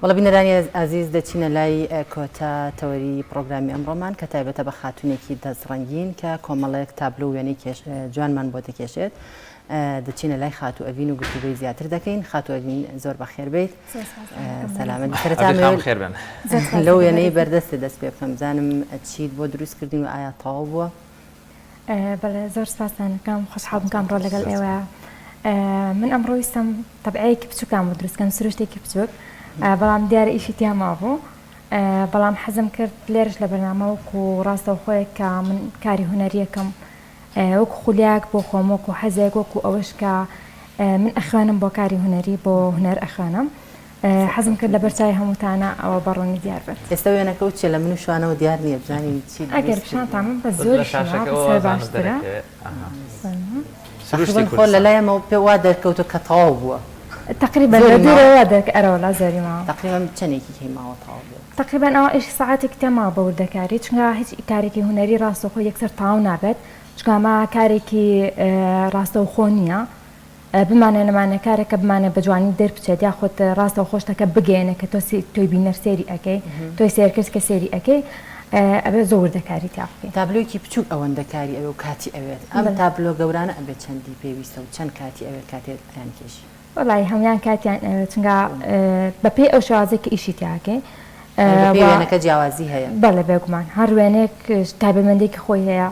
بەڵێ بینەرانی ئازیز دەچینە لای کۆتا تەوەری پڕۆگرامی ئەمڕۆمان کە تایبەتە بە خاتونێکی دەست ڕەنگین کە کۆمەڵێک تابلۆ و وێنەی جوانمان بۆ دەکێشێت دەچینە لای خاتوو ئەڤین و گفتوگۆی زیاتر دەکەین خاتوو ئەڤین زۆر بەخێر بیت سەلامەت سەرەتا لەو وێنەی بەردەستت دەست پێ بکەم بزانم چیت بۆ دروست کردین و ئایا تەواو بووە بەڵێ زۆر سپاستان ئەکەم خۆشحاڵ بووم کە ئەمڕۆ لەگەڵ ئێوە من ئەمڕۆ ویستم تەبعەیەکی بچووکان بۆ دروست کەم سروشتێکی بچووک بەڵام دیارە ئیشی تیا مابوو بەڵام حەزم کرد لێرش لە بەرنامە وەکو ڕاستەوخۆیەک کە من کاری هونەریەکەم وەکو خولیایەک بۆ خۆم وەکو حەزێک وەکو ئەوەش کە من ئەخوێنم بۆ کاری هونەری بۆ هونەر ئەخوێنم. حەزم کرد لەبەر چاوی هەمووتانە ئەوە بە ڕوونی دیار بێت. ئێستا وێنەکە و چیە لە من و شوانەوە دیار نییە بزانین چی ئەگەر پیشانتان بم بەس زۆریش ماوە باشترە. سروشتی خۆ لە لایەمەوە پێ وا دەرکەوتووە کە تەواو بووە. تەقریبەن لە دوورەوە وا دەرکە ئەرەوەڵا زۆری ماوە. تەقریبەن چەندێکی کەی ماوە تەواو بێت؟ تەقریبەن ئەوە ئیشی سەعاتێکی تیا ماوە بە وردەکاری چونکە هیچ کارێکی هونەری ڕاستەوخۆ یەکسەر تەواو نابێت چونکە ئەمە کارێکی ڕاستەوخۆ نییە بمانێ نەمانێ کارێکە بمانێ بە جوانی دەربچێت یاخود ڕاستەوخۆ شتەکە بگەیەنێ کە تۆ تۆی بینەر سەیری ئەکەی تۆی سەیرکرد کە سەیری ئەکەی ئەبێ زۆر وردەکاری تیا بکەی. تابلۆیەکی بچوک ئەوەندە کاری ئەوێ و کاتی ئەوێت ئەم تابلۆ گەورانە ئەبێت چەندی پێویستە و چەند کاتی ئەوێت کاتێ ئەیان کێشی؟ وەڵایی هەموویان کاتیان ئەوێت چونکە بەپێی ئەو شێوازەی کە ئیشی تیا ئەکەی یانی بەپێی وێنەکە جیاوازی هەیە؟ بەڵێ بێگومان هەر وێنەیەک تایبەتمەندیەکی خۆی هەیە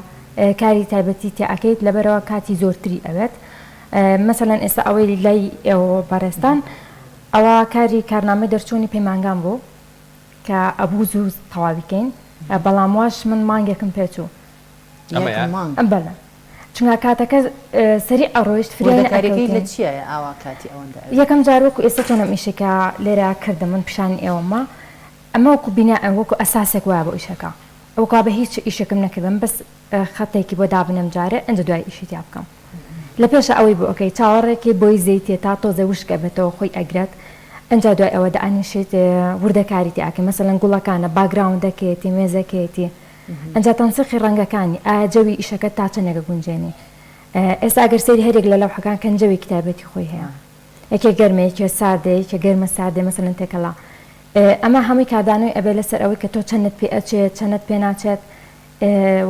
کاری تایبەتی تیا ئەکەیت لەبەرئەوە کاتی زۆرتری ئەوێت مەسەلەن ئێستا ئەوەی لای ئێوە بەڕێزتان ئەوە کاری کارنامەی دەرچوونی پەیمانگام بوو کە ئەبوو زوو تەواوی کەین بەڵام واش من مانگێکم پێچوو بەڵێ چونکە کاتەکە سەریع ئەڕۆیشت فریای نەئەکەوتین. لە چیایە ئاوا کاتی ئەوەندە ئەوێت؟ یەکەم جار وەکو ئێستا چۆن ئەم ئیشەی کە لێرە کردم من پیشانی ئێوەمە ئەمە وەکو بینا وەکو ئەساسێک وایە بۆ ئیشەکە وەکو بە هیچ ئیشێکم نەکردم بەس خەتێکی بۆ دابنێم جارێ ئەنجا دوای ئیشی تیا بکەم لە پێشا ئەوەی بۆ ئەکەی چاوەڕێکەی بۆی زەیتێ تا تۆزێ وشک ئەبێتەوە خۆی ئەگرێت ئەنجا دوای ئەوە دائەنیشیت وردەکاری تیا ئەکەی مەسەلەن گوڵەکانە باکگراوندەکەیەتی مێزەکەیەتی ئەنجا تەنسیقی ڕەنگەکانی ئایا جەوی ئیشەکەت تا چەندێک ئەگونجێنی ئێستا ئەگەر سەیری هەریەک لە لەوحەکان کەن جەوێکی تایبەتی خۆی هەیە یەکێ گەرمە یەکێ ساردە یەکێ گەرمە ساردە مەسەلەن تێکەڵە ئەمە هەمووی کاردانەوەی ئەبێ لەسەر ئەوەی کە تۆ چەندت پێ ئەچێت چەندت پێ ناچێت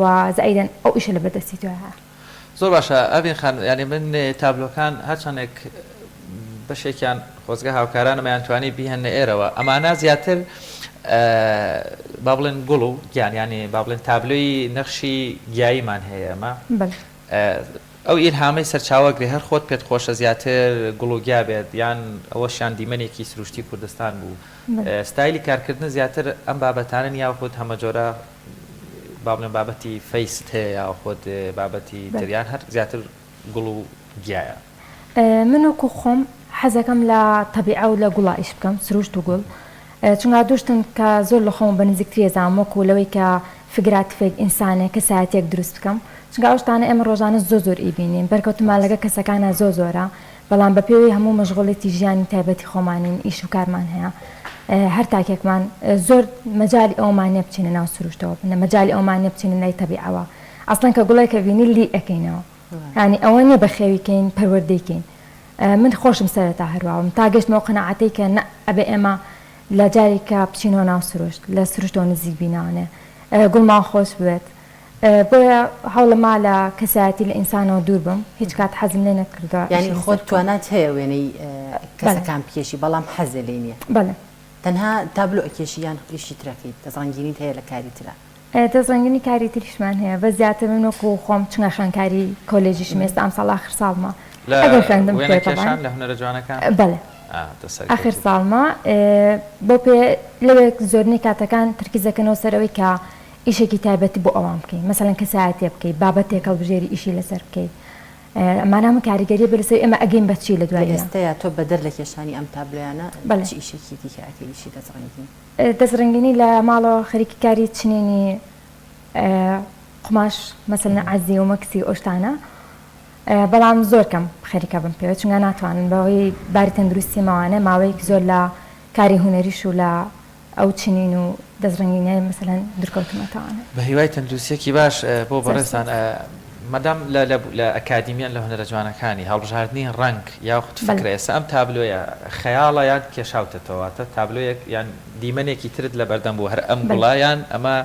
و زائیدەن ئەو ئیشە لەبەر دەستی تۆیە. زۆر باشە ئەڤین خان یانی من تابلۆکان هەرچەندێک بەشێکیان خۆزگە هاوکارانم ئەیانتوانی بیهێننە ئێرەوە ئەمانە زیاتر با بڵێن گوڵ و گیان یانی با بڵێن تابلۆی نەخشی گیاییمان هەیە ئەمە ئەو ئیلهامەی سەرچاوە گرێ هەر خۆت پێت خۆشە زیاتر گوڵ و گیا بێت یان ئەوەشیان دیمەنێکی سروشتی کوردستان بوو ستایلی کارکردن زیاتر ئەم بابەتانەن یاخود هەمەجۆرە با بڵێم بابەتی فەیست هەیە یاخود بابەتی تر یان هەر زیاتر گوڵ و گیایە؟ من وەکو خۆم حەزەکەم لە تەبیعە و لە گوڵا ئیش بکەم سروشت و گوڵ چونکە دوو شتن کە زۆر لە خۆمە بە نزیکتری ئەزانم وەکو لەوەی کە فیگراتفێک ئینسانێک کەسایەتیەک دروست بکەم چونکە ئەو شتانە ئێمە ڕۆژانە زۆر زۆر ئیبینین بەرکەوتنمان لەگەڵ کەسەکانا زۆر زۆرە بەڵام بە پێوەی هەموو مەشغوڵیتی ژیانی تایبەتی خۆمانین ئیش و کارمان هەیە هەر تاکێکمان زۆر مەجالی ئەوەمان نیە بچینە ناو سروشتەوە مەجالی ئەوەمان نیە بچینە لای تەبیعەوە ئەسڵەن کە گوڵێکە بینی لی ئەکەینەوە یانی ئەوە نیە بەخێوی کەین پەروەردەی کەین من خۆشم سەرەتا هەرواوم تا گەشتمەوە قەناعەتەی کە نە ئەبێ ئێمە لە جارێک کە بچینەوە ناو سروشت لە سروشتەوە نزیک بینەوانێ گوڵمان خۆش بوێت بۆیە هەوڵم ما لە کەسایەتی لە ئینسانەوە دوور بم هیچ کات حەزم لێ نەکردووە یانی خۆت توانات هەیە وێنەی کەسەکان بکێشی بەڵام حەزت لێی نییە؟ بەڵێ. تەنها تابلۆ ئەکێشی یان ئیشی تر ئەکەیت دەستڕەنگینیت هەیە لە کاری ترا؟ دەستڕەنگینی کاری تریشمان هەیە بەس زیاتر من وەکو خۆم چونکە خوێندکاری کۆلێژیشم ئێستا ئەمساڵ ئاخر ساڵمە لە ئەگەر خوێندم وێنە بکرێ تەبعەن کێشان لە هونەرە جوانەکان؟ بەڵێ ئا ئاخر دەست سەرکەوتوو بی. ساڵمە بەو پێ لەوێ زۆرینەی کاتەکان تەرکیز دەکەنەوە سەر ئەوەی کە ئیشێکی تایبەتی بۆ ئەوان بکەی مەسەلەن کەسایەتیە بکەی بابەتێک هەڵبژێری ئیشی لەسەر بکەی ئەمانە هەموو کاریگەریە بێ لەسەر ئێمە ئەگەین بە چی لە لە دواییا. ئێستەیا تۆ بەدەر لە کێشانی ئەم تابلۆیانە بەڵێ. چ ئیشێکی دیکە ئەکەی ئیشی دەستڕەنگین؟ دەستڕەنگینی لە ماڵەوە خەریکی کاری چنینی قوماش مەسەلەن عەزی و مەکسی و ئەو شتانە بەڵام زۆر کەم خەریکە بم پێوە چونکە ناتوانم بەهۆی باری تەندروستی ماوانە ماوەیەکی زۆر لە کاری هونەریش و لە ئەو چنین و دەستڕەنگینیە مەسەلەن دورکەوتومەتەوانە. بە هیوای تەندروستیەکی باش بۆ زۆر بەڕێزتان سوپاس. مادام لە لە لە ئەکادیمیان لە هونەرە جوانەکانی هەڵبژاردنی ڕەنگ یاخود بەلێ. فکرە ئێستا ئەم تابلۆیە خەیاڵە یان کێشاوتەتەوە واتە تابلۆیەک یان دیمەنێکی ترت لە بەردەم بوو هەر ئەم بەلێ. گوڵە یان ئەمە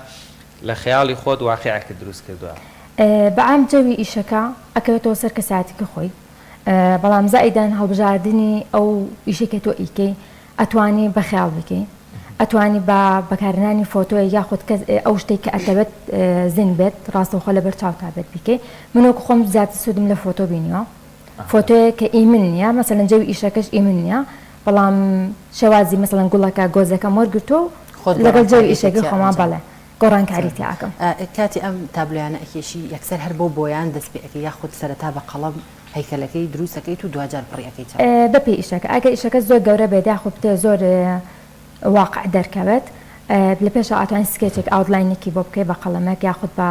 لە خەیاڵی خۆت واقیعێکت دروست کردوە؟ بە عام جەوی ئیشەکە ئەکەوێتەوە سەر کەسایەتیەکە خۆی بەڵام زائیدەن هەڵبژاردنی ئەو ئیشەی کە تۆ ئیکەی ئەتوانی بە خەیاڵ بیکەی ئەتوانی بە بەکارهێنانی فۆتۆیەک یاخود کەس ئەو شتەی کە ئەتەوێت زنگ بێت ڕاستەوخۆ لەبەر چاوتا بێت بیکەی من وەکو خۆم زیاتر سوودم لە فۆتۆ بینیوە فۆتۆیەک کە ئی من نییە مەسەلەن جەوی ئیشەکەش ئی من نییە بەڵام شێوازی مەسەلەن گوڵەکە گۆزەکەم وەرگرتووە و خۆت لەگەڵ جەوی گۆڕانکاریت ئیشەکەی تیا خۆما ئەنجام بەڵێ گۆڕانکاری تیا ئەکەم. کاتی ئەم تابلۆیانە ئەکێشی یەکسەر هەر بەو بۆیان دەست پێ ئەکەی یاخود سەرەتا بە قەڵەم؟ هەیکەلەکەی دروست ئەکەیت و دواجار پڕی ئەکەیتەوە؟ بەپێی ئیشەکە ئەگەر ئیشەکە زۆر گەورە بێت یاخود بتەوێت زۆر واقع دەرکەوێت لە پێشەوە ئەتوانی سکێچێک outline ێکی بۆ بکەی بە قەڵەمێک یاخود بە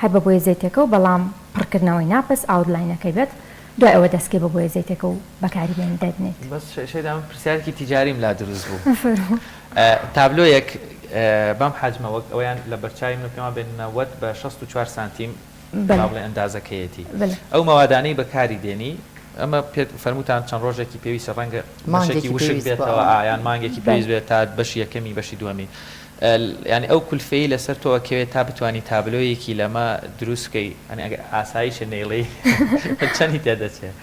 هەر بە بۆیە زەیتێکە و بەڵام پڕکردنەوەی نا بەس outline ەکەی بێت دوای ئەوە دەستکەی بە بۆیە زەیتێکە و بەکاری بێنی دایبنێیت. بەس شەیدا من پرسیارێکی تیجاریم لا دروست بوو. فەرموو. تابلۆیەک بەم حەجمە وەک ئەوەیان لە بەرچاوی منە پێم وابێ 90 بە 64 سانتیم با بڵێ ئەندازەکەیەتی ئەو مەوادانەی بەکاری دێنی ئەمە پێت فەرمووتان چەند ڕۆژێکی پێویستە ڕەنگە بەشێکی وشک بێتەوە ئایان مانگێکی پێویست بێت تا بەشی یەکەمی بەشی دووەمی یانی ئەو کولفەی لەسەر تۆ ئەکەوێت تا بتانی تابلۆیەکی لەمە دروست بکەی ئەنی ئەگەر ئاساییشە نەیڵێی چەندی تێدەچێت؟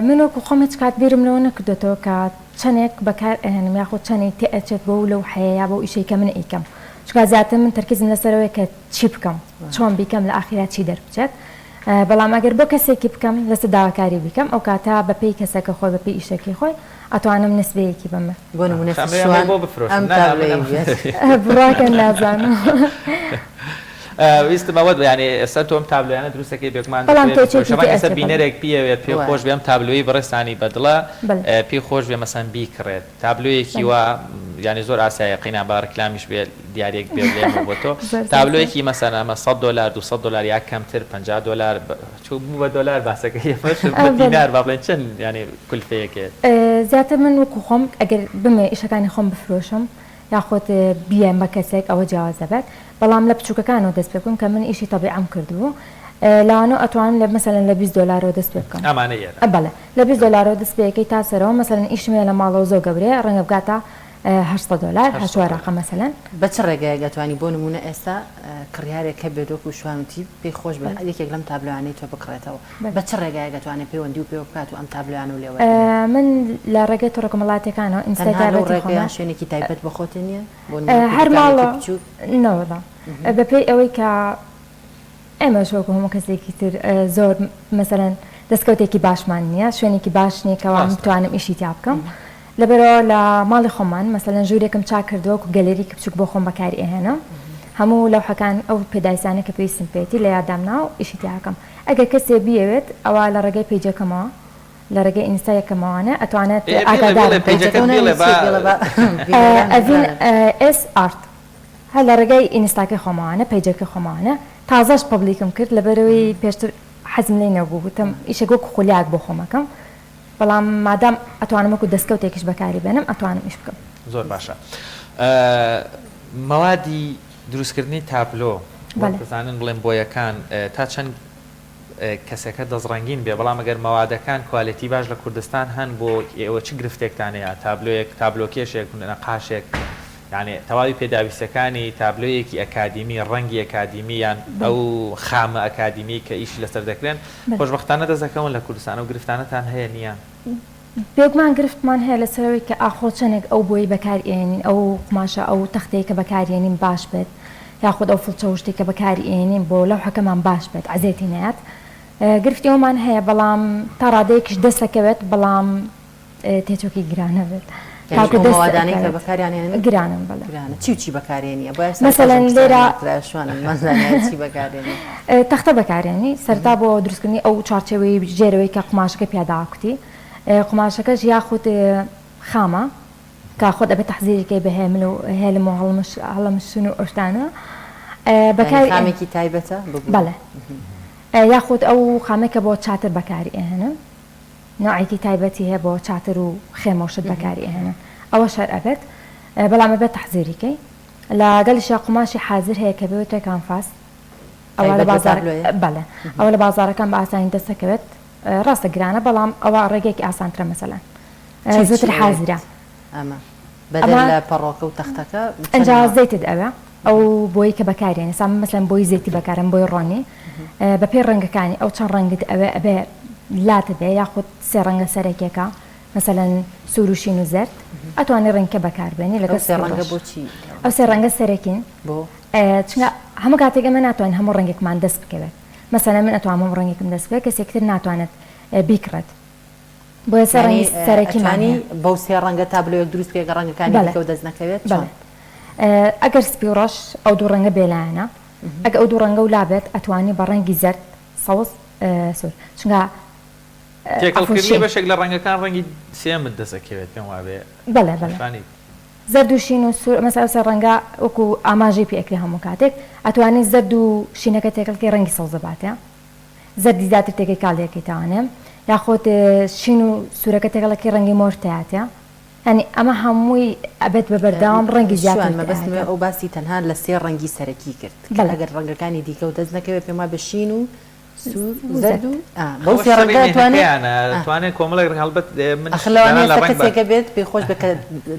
من وەکو خۆم هیچ کات بیرم لەوە نەکردۆتەوە کە چەنێک بەکار ئەهێنم یاخود چەنی تێ ئەچێت بۆ لەوحەیە یا بەو ئیشەی کە من ئەیکەم چونکە زیاتر من تەرکیزم لەسەرەوەیە کە چی بکەم چۆن بیکەم لە ئاخیرا چی دەربچێت بەڵام ئەگەر بۆ کەسێکی بکەم لەسەر داواکاری بیکەم ئەو کاتە بەپێی کەسەکە خۆی بەپێی ئیشەکەی خۆی ئەتوانم نسبەیەکی بەم. بۆ نمونە شوان ئەم تابلۆیەی بێت. بڕاکەن نازانم. ویستم ئەوەت یانی ئێستا تۆ ئەم تابلۆیانە دروست دەکەی بێگومان بەڵام دەتەوێت تێچوویەکی بفرۆشی ڕەنگە تێ ئێستا ئەچێ بەڵێ. بینەرێک بیەوێت پێ وایە. خۆش بێ ئەم تابلۆیەی بەڕێزتانی بەدڵە بەڵێ. پێی خۆش بێ مەسەن بیکڕێت تابلۆیەکی بەڵێ. وا یانی زۆر ئاسایە قەینا با ڕیکلامیش بێ دیاریەک بێ لێمەوە بۆ تۆ زۆر زۆر سپاس. تابلۆیەکی مەسەن ئەمە سەد دۆلار 200 دۆلار یا کەمتر 50 دۆلار چوو بوو بە دۆلار باسەکەی ئەمەش بە بەڵێ. دینار با بڵێین چەند یانی کولفەیەکێ؟ زیاتر من وەکو خۆم ئەگەر بمەوێ ئیشەکانی خۆم بفرۆشم یاخود بیەم بە کەسێک ئەوە جیاواز دەبێت بەڵام لە بچوکەکانەوە دەست پێ بکەم کە من ئیشی تەبیعەم کردبوو لەوانەوە ئەتوانم لە مەسەلەن لە 20 دۆلارەوە دەست پێ بکەم ئەمانە ئێرە. بەڵێ لە 20 دۆلارەوە دەست پێ ئەکەی تا سەرەوە مەسەلەن ئیشم هەیە لە ماڵەوە زۆر گەورەیە ڕەنگە بگاتە 800 دۆلار هەشت وەرەقە مەسەلەن. بە چ ڕێگایەک ئەتوانی بۆ نموونە ئێستا کڕیارێک هەبێت وەکو شوان وتی پێی خۆش بێت یەکێک لەم تابلۆیانەی تۆ بکڕێتەوە بە چ ڕێگایەک ئەتوانێت پەیوەندی و پێوە بکات و ئەم تابلۆیانەو لێ وەرگرێت؟ من لە ڕێگەی تۆڕە کۆمەڵاتیەکانەوە ئینستای تەنها لەو تایبەتی ڕێگەیە خۆمە. شوێنێکی تایبەت بە خۆت نییە؟ بۆ نموونە هەر دوکانێکی ماڵە بچووک؟ نەوەڵا بەپێی ئەوەی کە ئێمەش وەکو هەموو کەسێکی تر زۆر مەسەلەن دەستکەوتێکی باشمان نییە شوێنێکی باش نییە کەوا من ڕاستە. بتوانم ئیشی تیا بکەم لەبەرئەوە لە ماڵی خۆمان مەسەلەن ژوورێکم چاک کردووە وەکو گەلەریکی بچووک بۆ خۆم بەکاری ئەهێنم هەموو لەوحەکان ئەو پێداویستانەی کە پێویستم پێیەتی لە یادام ناوە و ئیشی تیا ئەکەم ئەگەر کەسێ بیەوێت ئەوا لە ڕێگەی پەیجەکەمەوە لە ڕێگەی ئینستا یەکەمەوانە ئەتوانێت ئێ بیڵێ بیڵێ ئاگادارم پەیجەکەت پەیجەکەو بیڵێ ناوی با چیە بیڵێ با بینەران ئەڤین بزانن. ئێس ئارت هەر لە ڕێگای ئینستاکەی خۆمەوانە پەیجەکەی خۆمەوانە تازەش public م کرد لەبەرئەوەی پێشتر حەزم لێی نەبوو وتم ئیشێک وەکو خولیایەک بۆ خۆم ئەکەم بەڵام مادام ئەتوانم وەکو دەستکەوتێکیش بەکاری بێنم ئەتوانم ئیش بکەم. زۆر باشە مەوادی دروستکردنی تابلۆ وەک دەزانن بڵێن بۆیەکان تا چەند کەسەکە دەستڕەنگین بێ بەڵام ئەگەر مەوادەکان کوالێتی باش لە کوردستان هەن بۆ ئێوە چ گرفتێکتان هەیە تابلۆیەک تابلۆکێشێک نەقاشێک یانی تەواوی پێداویستەکانی تابلۆیەکی ئەکادیمی ڕەنگی ئەکادیمی یان ئەو خامە ئەکادیمی کە ئیشی لەسەر دەکرێن خۆشبەختانە دەست دەکەون لە کوردستان ئەو گرفتانەتان هەیە نییە؟ بێگومان گرفتمان هەیە لەسەر ئەوەی کە ئاخۆ چەندێک ئەو بۆیەی بەکار ئێنین ئەو قوماشە ئەو تەختەی کە بەکاری ئێنین باش بێت یاخود ئەو فڵچە و شتەی کە بەکاری ئێنین بۆ لەوحەکەمان باش بێت عەزێتی نەیات گرفتی ئەومان هەیە بەڵام تا ڕادەیەکیش دەست ئەکەوێت بەڵام تێچووکی گرانە بێت یانی تاکو ئەو دەست مەوادانەی کە ئەکەوێت بەکاریان ئێنن گرانن بەڵێ. گرانە چی و چی بەکارێنی بۆ ئێستا مەسەلەن تازە پرسیارم لێرە لێ کرا شوانم مەزانیای چی بەکارێنی. تەختە بەکارێنی سەرەتا بۆ دروستکردنی ئەو چوارچێوەی ژێرەوەی کە قوماشەکە پیا داکوتی قوماشەکەش یاخود خامە کە خۆت ئەبێت تەحزیری کەی بە هێمل و هێلم و هەڵمش هەڵمشن و ئەو شتانە یانی بەکاری خامێکی تایبەتە ببورە. بەڵێ یاخود ئەو خامەی کە بۆ چاتر بەکاری ئەهێنن نەوعێکی تایبەتی هەیە بۆ چاتر و خێمە و شت بەکاری ئەهێنن ئەوەش هەر ئەبێت بەڵام ئەبێت تەحزیری کەی لەگەڵیشا قوماشی حازر هەیە کە پێوترێ کانفاس ئەوە لە تایبەت بە بازاڕ تابلۆیە؟ بەڵێ ئەوە لە بازاڕەکان بە ئاسانی دەست دەکەوێت ڕاستە گرانە بەڵام ئەوە ڕێگەیەکی ئاسانترە مەسەلەن چی و چی زووتر ئەوێت حازرە ئەمە بەدەر ئەمە لە پەڕۆکە و تەختەکە چەند ئەنجا ناو؟ زەیتت ئەوێ ئەو بۆیەی کە بەکارێنی ئێستا من مەسەلەن بۆی زەیتی بەکارم بۆی ڕۆنی بەپێی ڕەنگەکانی ئەو چەند ڕەنگت ئەوێ ئەبێ لات بێ یاخود سێ ڕەنگە سەرەکیەکە مەسەلەن سوور و شین و زەرد ئەتوانی ڕەنگکە بەکاربێنی ئەو لەگەڵ سێ سپی و ڕەنگە ڕەش بۆچی؟ ئەو سێ ڕەنگە سەرەکین بۆ؟ چونکە هەموو کاتێک ئێمە ناتوانین هەموو ڕەنگێکمان دەست بکەوێت مەسەلەن من ئەتوانم هەموو ڕەنگێکم دەست بکەوێت کەسێکی تر ناتوانێت بیکڕێت بۆیە سێ یانی ڕەنگی سەرەکیمان ئەتوانی هەیە. بەو سێ ڕەنگە تابلۆیەک دروست بکەی گەر ڕەنگەکانی بەڵێ دیکەو دەست نەکەوێت چۆن؟ بەڵێ ئەگەر سپی و ڕەش ئەو دوو ڕەنگە بێلایەنە ئەگە ئەو دوو ڕەنگەو لابێت ئەتوانی بە ڕەنگی زەرد سەوز سوور چونکە. تێکەڵکردنی بەشێک لە ڕەنگەکان ڕەنگی سێیەمت دەست ئەکەوێت پێم وابێ. بەڵێ بەڵێ. زەرد و شین و سوور مەسەلەن ئەو سێ ڕەنگە وەکو ئاماژەی پێ ئەکرێ هەموو کاتێک ئەتوانی زەرد و شینەکە تێکەڵ کەی ڕەنگی سەوزە باتێ زەردی زیاتر تێکەی کاڵیەکەی تاوانێ یاخود شین و سوورەکە تێکەڵ ئەکەی ڕەنگی مۆر تیاتێ یانی ئەمە هەمووی ئەبێت بە بەردەوام ڕەنگی زیاتر شوان مەبەستم ئەو باسی تەنها لە سێ ڕەنگی سەرەکی کرد کە ئەگەر ڕەنگەکانی دیکە و دەست نەکەوێت پێم وابێ شین و سوور و زەرد و بەو سێ ڕەنگە ئەتوانێ توانێ کۆمەڵێک ڕەنگ هەڵبەت من ئەخر لەوانەیە ئێستا کەسێکە بێت پێی خۆش بێت کە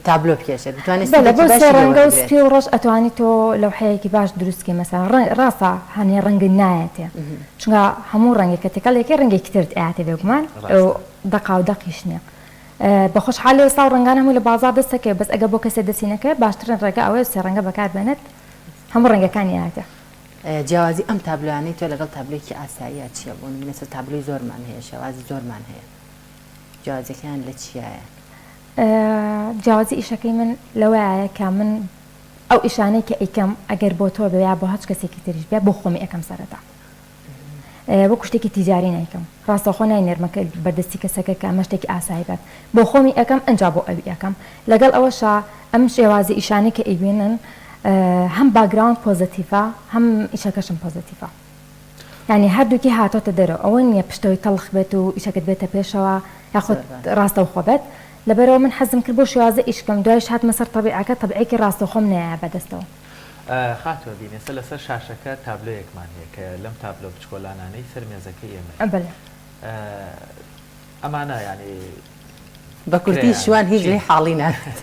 تابلۆ بکێشێت بتوانێت بەلێ بەو سێ ڕەنگە و سپی و ڕەش ئەتوانی تۆ لەوحەیەکی باش دروست کەی مەسەلەن ڕەنگ ڕاستە هەنێ ڕەنگت نایەتێ چونکە هەموو ڕەنگێک کە تێکەڵ یەکەی ڕەنگێکی ترت ئەیاتێ بێگومان دەقاو دەقیش نییە بە خۆشحالی ئێستا ئەو ڕەنگانە هەمووی لە بازاڕ دەست دەکەوێت بەس ئەگەر بۆ کەسێ دەستی نەکەوێت باشترین ڕێگا ئەوەیە سێ ڕەنگە بەکار بێنێت هەموو ڕەنگەکانی ئەیاتێ. جیاوازی ئەم تابلۆیانەی تۆ لەگەڵ تابلۆیەکی ئاساییا چییە؟ بۆ نمونە ئێستا تابلۆی زۆرمان هەیە، شێوازی زۆرمان هەیە، جیاوازیەکەیان لە چیایە؟ جیاوازی ئیشەکەی من لەوەیایە کە من ئەو ئیشانەی کە ئەیکەم ئەگەر بۆ تۆ بێ یا بۆ هەچ کەسێکی تریش بێ بۆ خۆمی ئەکەم سەرەتا وەکو شتێکی تیجاری نایکەم ڕاستەوخۆ ناینێرمە بەردەستی کەسەکە کە ئەمە شتێکی ئاسایی بێت بۆ خۆمی ئەکەم ئەنجا بۆ ئەوی ئەکەم لەگەڵ ئەوەشا ئەم شێوازی ئیشانەی کە ئەیبینن هەم background positive ە هەم ئیشەکەشم positive ە یانی هەردووکی هاتۆتە دەرەوە ئەوە نییە پشتەوەی تەڵخ بێت و ئیشەکەت بێتە پێشەوە یاخود ڕاستەوخۆ بێت لەبەرەوە من حەزم کرد بۆ شێوازە ئیش بکەم دوایش هاتمە سەر تەبیعەکە تەبعێکی ڕاستەوخۆم نەیایە بەدەستەوە. خاتوو ئەڤین ئێستا لەسەر شاشەکە تابلۆیەکمان هەیە کە لەم تابلۆ بچکۆلانانەی سەر مێزەکەی ئێمەیە. بەلێ. ئەمانە یانی بە کورتی شوان هیچ لێی حاڵی نابێت.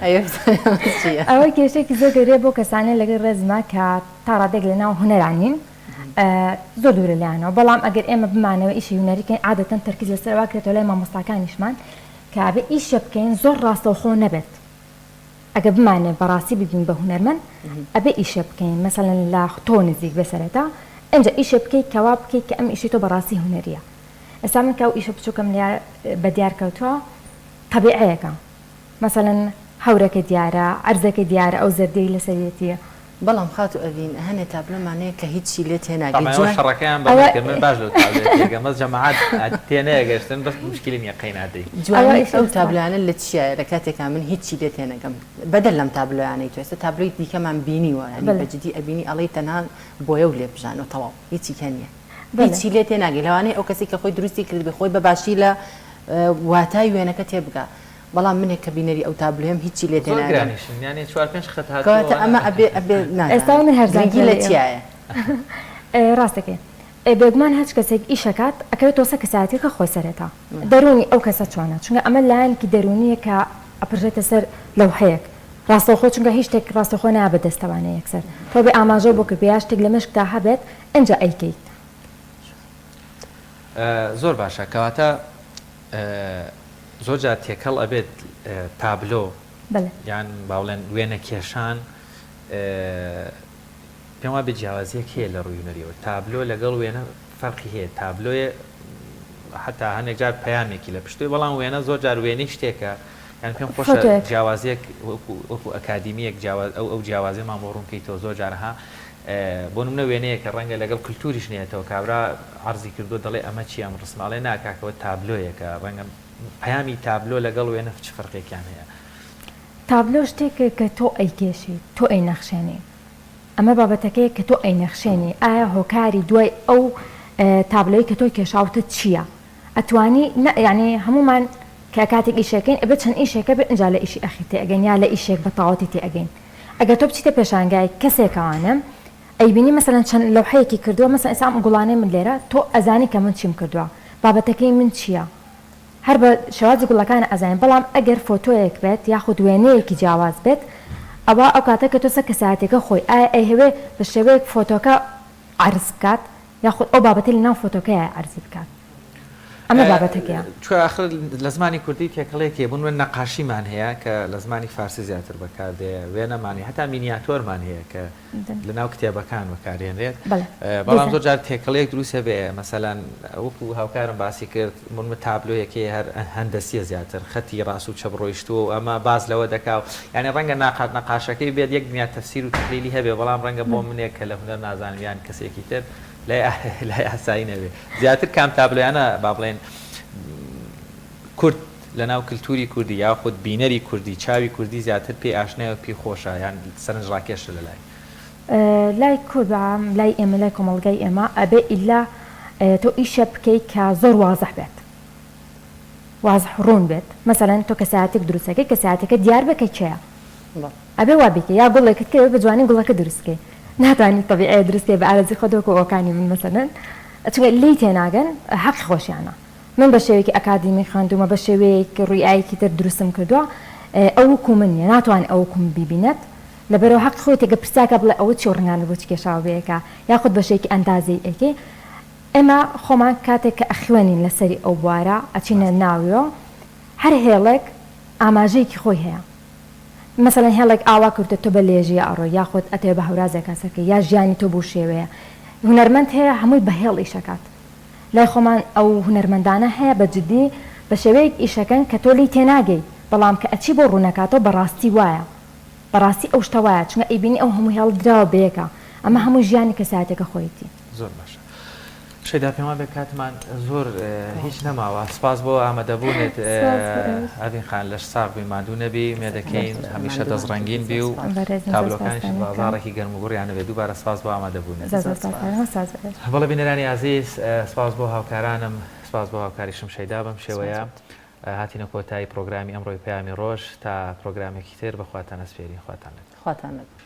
ئەیە بزانێ ئەمە چییە. ئەوە کێشەیەکی زۆر گەورەیە بۆ کەسانێ لەگەڵ ڕێزما کە تا ڕادەیەک لە ناو هونەرا نین زۆر دوورە لێیانەوە بەڵام ئەگەر ئێمە بمانەوێ ئیشی هونەری کەین عادەتەن تەرکیز لەسەر ئەوە کرێتەوە لای مامۆستاکانیشمان کە ئەبێ ئیشێ بکەین زۆر ڕاستەوخۆ نەبێت ئەگەر بمانەوێ بەڕاستی ببین بە هونەرمەند ئەبێ ئیشێ بکەین مەسەلەن لە تۆ نزیک بێ سەرەتا ئینجا ئیشێ بکەی کەوا بکەی کە ئەم ئیشەی تۆ بەڕاستی هونەریە ئێستا من کە ئەو ئیشە بچوکەم لێ بە دیار کەوتوە تەبیعەیەکە مەسەلەن هەورەکە دیارە عەرزەکە دیارە ئەو زەردەی لەسەریەتی. بەڵام خاتوو ئەڤین هەنێ تابلۆمان هەیە کە هیچی لێ تێناگەی تەبعەن ئەوە جوان. شەڕەکەیان بە من کرد من باش لەو تابلۆیە تێگەم بەس جەماعەت تێنەیەگەشتن بەس موشکیلە نیە قەینادەی. جوانی ئەو تابلۆیانە لە چیایە لە کاتێکا من هیچی لێ تێنەگەم بەدەر لەم تابلۆیانەی تۆ ئێستا تابلۆی دیکەمان بینیوە یانی بە جدی ئەبینی ئەڵێی تەنها بۆیە و لێپژان و تەواو هیچی کە نیە هیچی لێ تێناگەی لەوانەیە ئەو کەسەی کە خۆی دروستی کردبێ خۆی بە باشی لە واتای وێنەکە تێبگا بەڵام منێک کە بینەری ئەو تابلۆیەم هیچی لێ زۆر تێناگەم گرانیشن یانی چوار پێنج خەت هاتووە کەواتە ئەمە ئەبێ ئەبێ ئێستا نازانم من گرنگی هەرزانترە لە لە ئێوە چیایە؟ ڕاستەکەی بێگومان هەچ کەسێک ئیشەکات ئەکەوێتەوە سەر کەسایەتیەکە خۆی سەرەتا دەروونی ئەو کەسە چۆنە چونکە ئەمە لایەنێکی دەروونیە کە ئەپرژێتە سەر لەوحەیەک ڕاستەوخۆ چونکە هیچ شتێک ڕاستەوخۆ نایە بە دەستەوانە یەکسەر تۆ بێ ئاماژەو بۆ کردبێ یا شتێک لە مێشکتا هەبێت ئینجا ئەیکەیت. زۆر باشە کەواتە زۆر جار تێکەڵ ئەبێت تابلۆ یان با بڵێن وێنە کێشان پێم وابێ جیاوازیەک هەیە لە ڕووی هونەریەوە تابلۆ لەگەڵ وێنە فەرقی هەیە تابلۆیە حتا هەنێک جار پەیامێکی لە پشتێ بەڵام وێنە زۆر جار وێنەی شتێکە یان پێم خۆشە جیاوازیەک وەکو ئەکادیمیەک جیاواز ئەو ئەو جیاوازیەمان بۆ ڕوون کەیتەوە زۆر جار ها بۆ نمونە وێنەیەکە ڕەنگە لەگەڵ کلتوریش نەیەتەوە کابرا عەرزی کردووە دەڵێ ئەمە چیە ئەم ڕسمە ئەڵێ نا کاکە ئەوە تابلۆیەکە ڕەنگە پەیامی تابلۆ لەگەڵ وێنە چ فەرقێکیان هەیە؟ تابلۆ شتێکە کە تۆ ئەیکێشی تۆ ئەینەخشێنی ئەمە بابەتەکەیە کە تۆ ئەینەخشێنی ئایا هۆکاری دوای ئەو تابلۆی کە تۆ کێشاوتە چیە ئەتوانی نە یانی هەموومان کە کاتێک ئیشەکەین ئەبێت چەند ئیشێکە بێ ئینجا لە ئیشی ئەخیر تێئەگەین یا لە ئیشێک بە تەواوەتی تێئەگەین ئەگەر تۆ بچیتە پێشانگای کەسێکەوانە ئەیبینی مەسەلەن چەند لەوحەیەکی کردووە مەسەلەن ئێستا ئەم گوڵانەی من لێرە تۆ ئەزانی کە من چیم کردووە بابەتەکەی من چییە هەر بە شێوازی گوڵەکان ئەزانین بەڵام ئەگەر فۆتۆیەک بێت یاخود وێنەیەکی جیاواز بێت ئەوا ئەو کاتە کە تۆ سەر کەسایەتیەکە خۆی ئایا ئەیهەوێ بە شێوەیەک فۆتۆکە عەرز بکات یاخود ئەو بابەتەی لەناو فۆتۆکەیە عەرزی بکات ئەمە بابەتەکەیە. چونکە ئاخر لە زمانی کوردی تێکەڵەیەک هەیە، بۆ نموونە نەقاشیمان هەیە کە لە زمانی فارسی زیاتر بەکاردێ، وێنەمان هەیە، هەتا مینیاتۆرمان هەیە کە لە ناو کتێبەکان بەکارهێنرێت، بەڵام زۆر جار تێکەڵەیەک دروست هەبێ، مەسەلەن وەکو هاوکارم باسی کرد، بۆ نموونە تابلۆیەک هەیە هەر هەندەسییە زیاتر، خەتی ڕاست و چەپ ڕۆیشتووە و ئەمە باس لەوە دەکا و یانی ڕەنگە نەقاشەکەی بێت یەک دنیا تەفسیر و تەحلیلی هەبێ، بەڵام ڕەنگە بۆ منێک کە لە هونەر نازانم یان کەسێکی تر لای ئاسایی نەبێ زیاتر کام تابلۆیانە با بڵێن. کورد لەناو کلتوری کوردی یاخود بینەری کوردی چاوی کوردی زیاتر پێی ئاشنایە و پێی خۆشە یان سەرنجڕاکێشە لەلای؟ لای کورد بە عام لای ئێمە لای کۆمەڵگای ئێمە ئەبێ ئیلا تۆ ئیشە بکەی کە زۆر وازح بێت وازح ڕوون بێت مەسەلەن تۆ کەسایەتێک دروست ئەکەی کەسایەتەکە دیار بێ کە کێیە ئەبێ وا بیکەی یا گوڵێکت کرد ئەبێ بە جوانی گوڵەکە دروست کەی ناتوانی تەبیعەیە دروست کەی بە ئارەزوی خۆت وەکو ئەوەکانی من مەسەلەن چونکە لێی تێناگەن حەقی خۆشیانە من بە شێوەیەکی ئەکادیمی خوێندوومە بە شێوەیەک ڕوئیایەکی تر دروستم کردووە ئەو وەکو من نیە ناتوانێ ئەو وەکو من بیبینێت لەبەرئەوە حەقی خۆیەتی گەر پرسیارکا بڵێ ئەوە چیە و ڕەنگانە بۆچی کێشاوە بەیەکا یاخود بە شێوەیەکی ئەندازەیی ئەیکەی ئێمە خۆمان کاتێک کە ئەخوێنین لەسەری ئەو بوارە ئەچینە ناویەوە هەر هێڵێک ئاماژەیەکی خۆی هەیە مەسەلەن هێڵێک ئاوا کردوە تۆ بە لێژیە ئەڕۆی یاخود ئەتەوێ بە هەورازێکا سەرکەی یا ژیانی تۆ بەو شێوەیە هونەرمەند هەیە هەمووی بە هێڵ ئیشەکات لای خۆمان ئەو هونەرمەندانە هەیە بە جدی بە شێوەیەک ئیشەکەن کە تۆ لێی تێناگەی بەڵام کە ئەچی بۆ ڕوونەکاتەوە بەڕاستی وایە بەڕاستی ئەو شتە وایە چونکە ئەیبینی ئەو هەموو هێڵ دراوە بەیەکە ئەمە هەموو ژیانی کەسایەتیەکە خۆیەتی. زۆر باشە شەیدا پێم وابێ کاتمان زۆر هیچ نەماوە سپاس بۆ ئامادەبوونت ئەڤین خان لەش ساغ بی ماندوو نەبی مێدەکەین هەمیشە دەست ڕەنگین بی و تابلۆکانیشت بازاڕێکی گەرم و گوڕیان نەبێ دووبارە سپاس بۆ ئامادەبوونت بەڵێ بینەرانی ئازیز سپاس بۆ هاوکارانم سپاس بۆ هاوکاریشم شەیدا بەم شێوەیە هاتینە کۆتایی پرۆگرامی ئەمڕۆی پەیامی ڕۆژ تا پرۆگرامێکی تر بەخواتان ئەسپێرین خواتان لەگەڵ. خواتان لەگەڵ.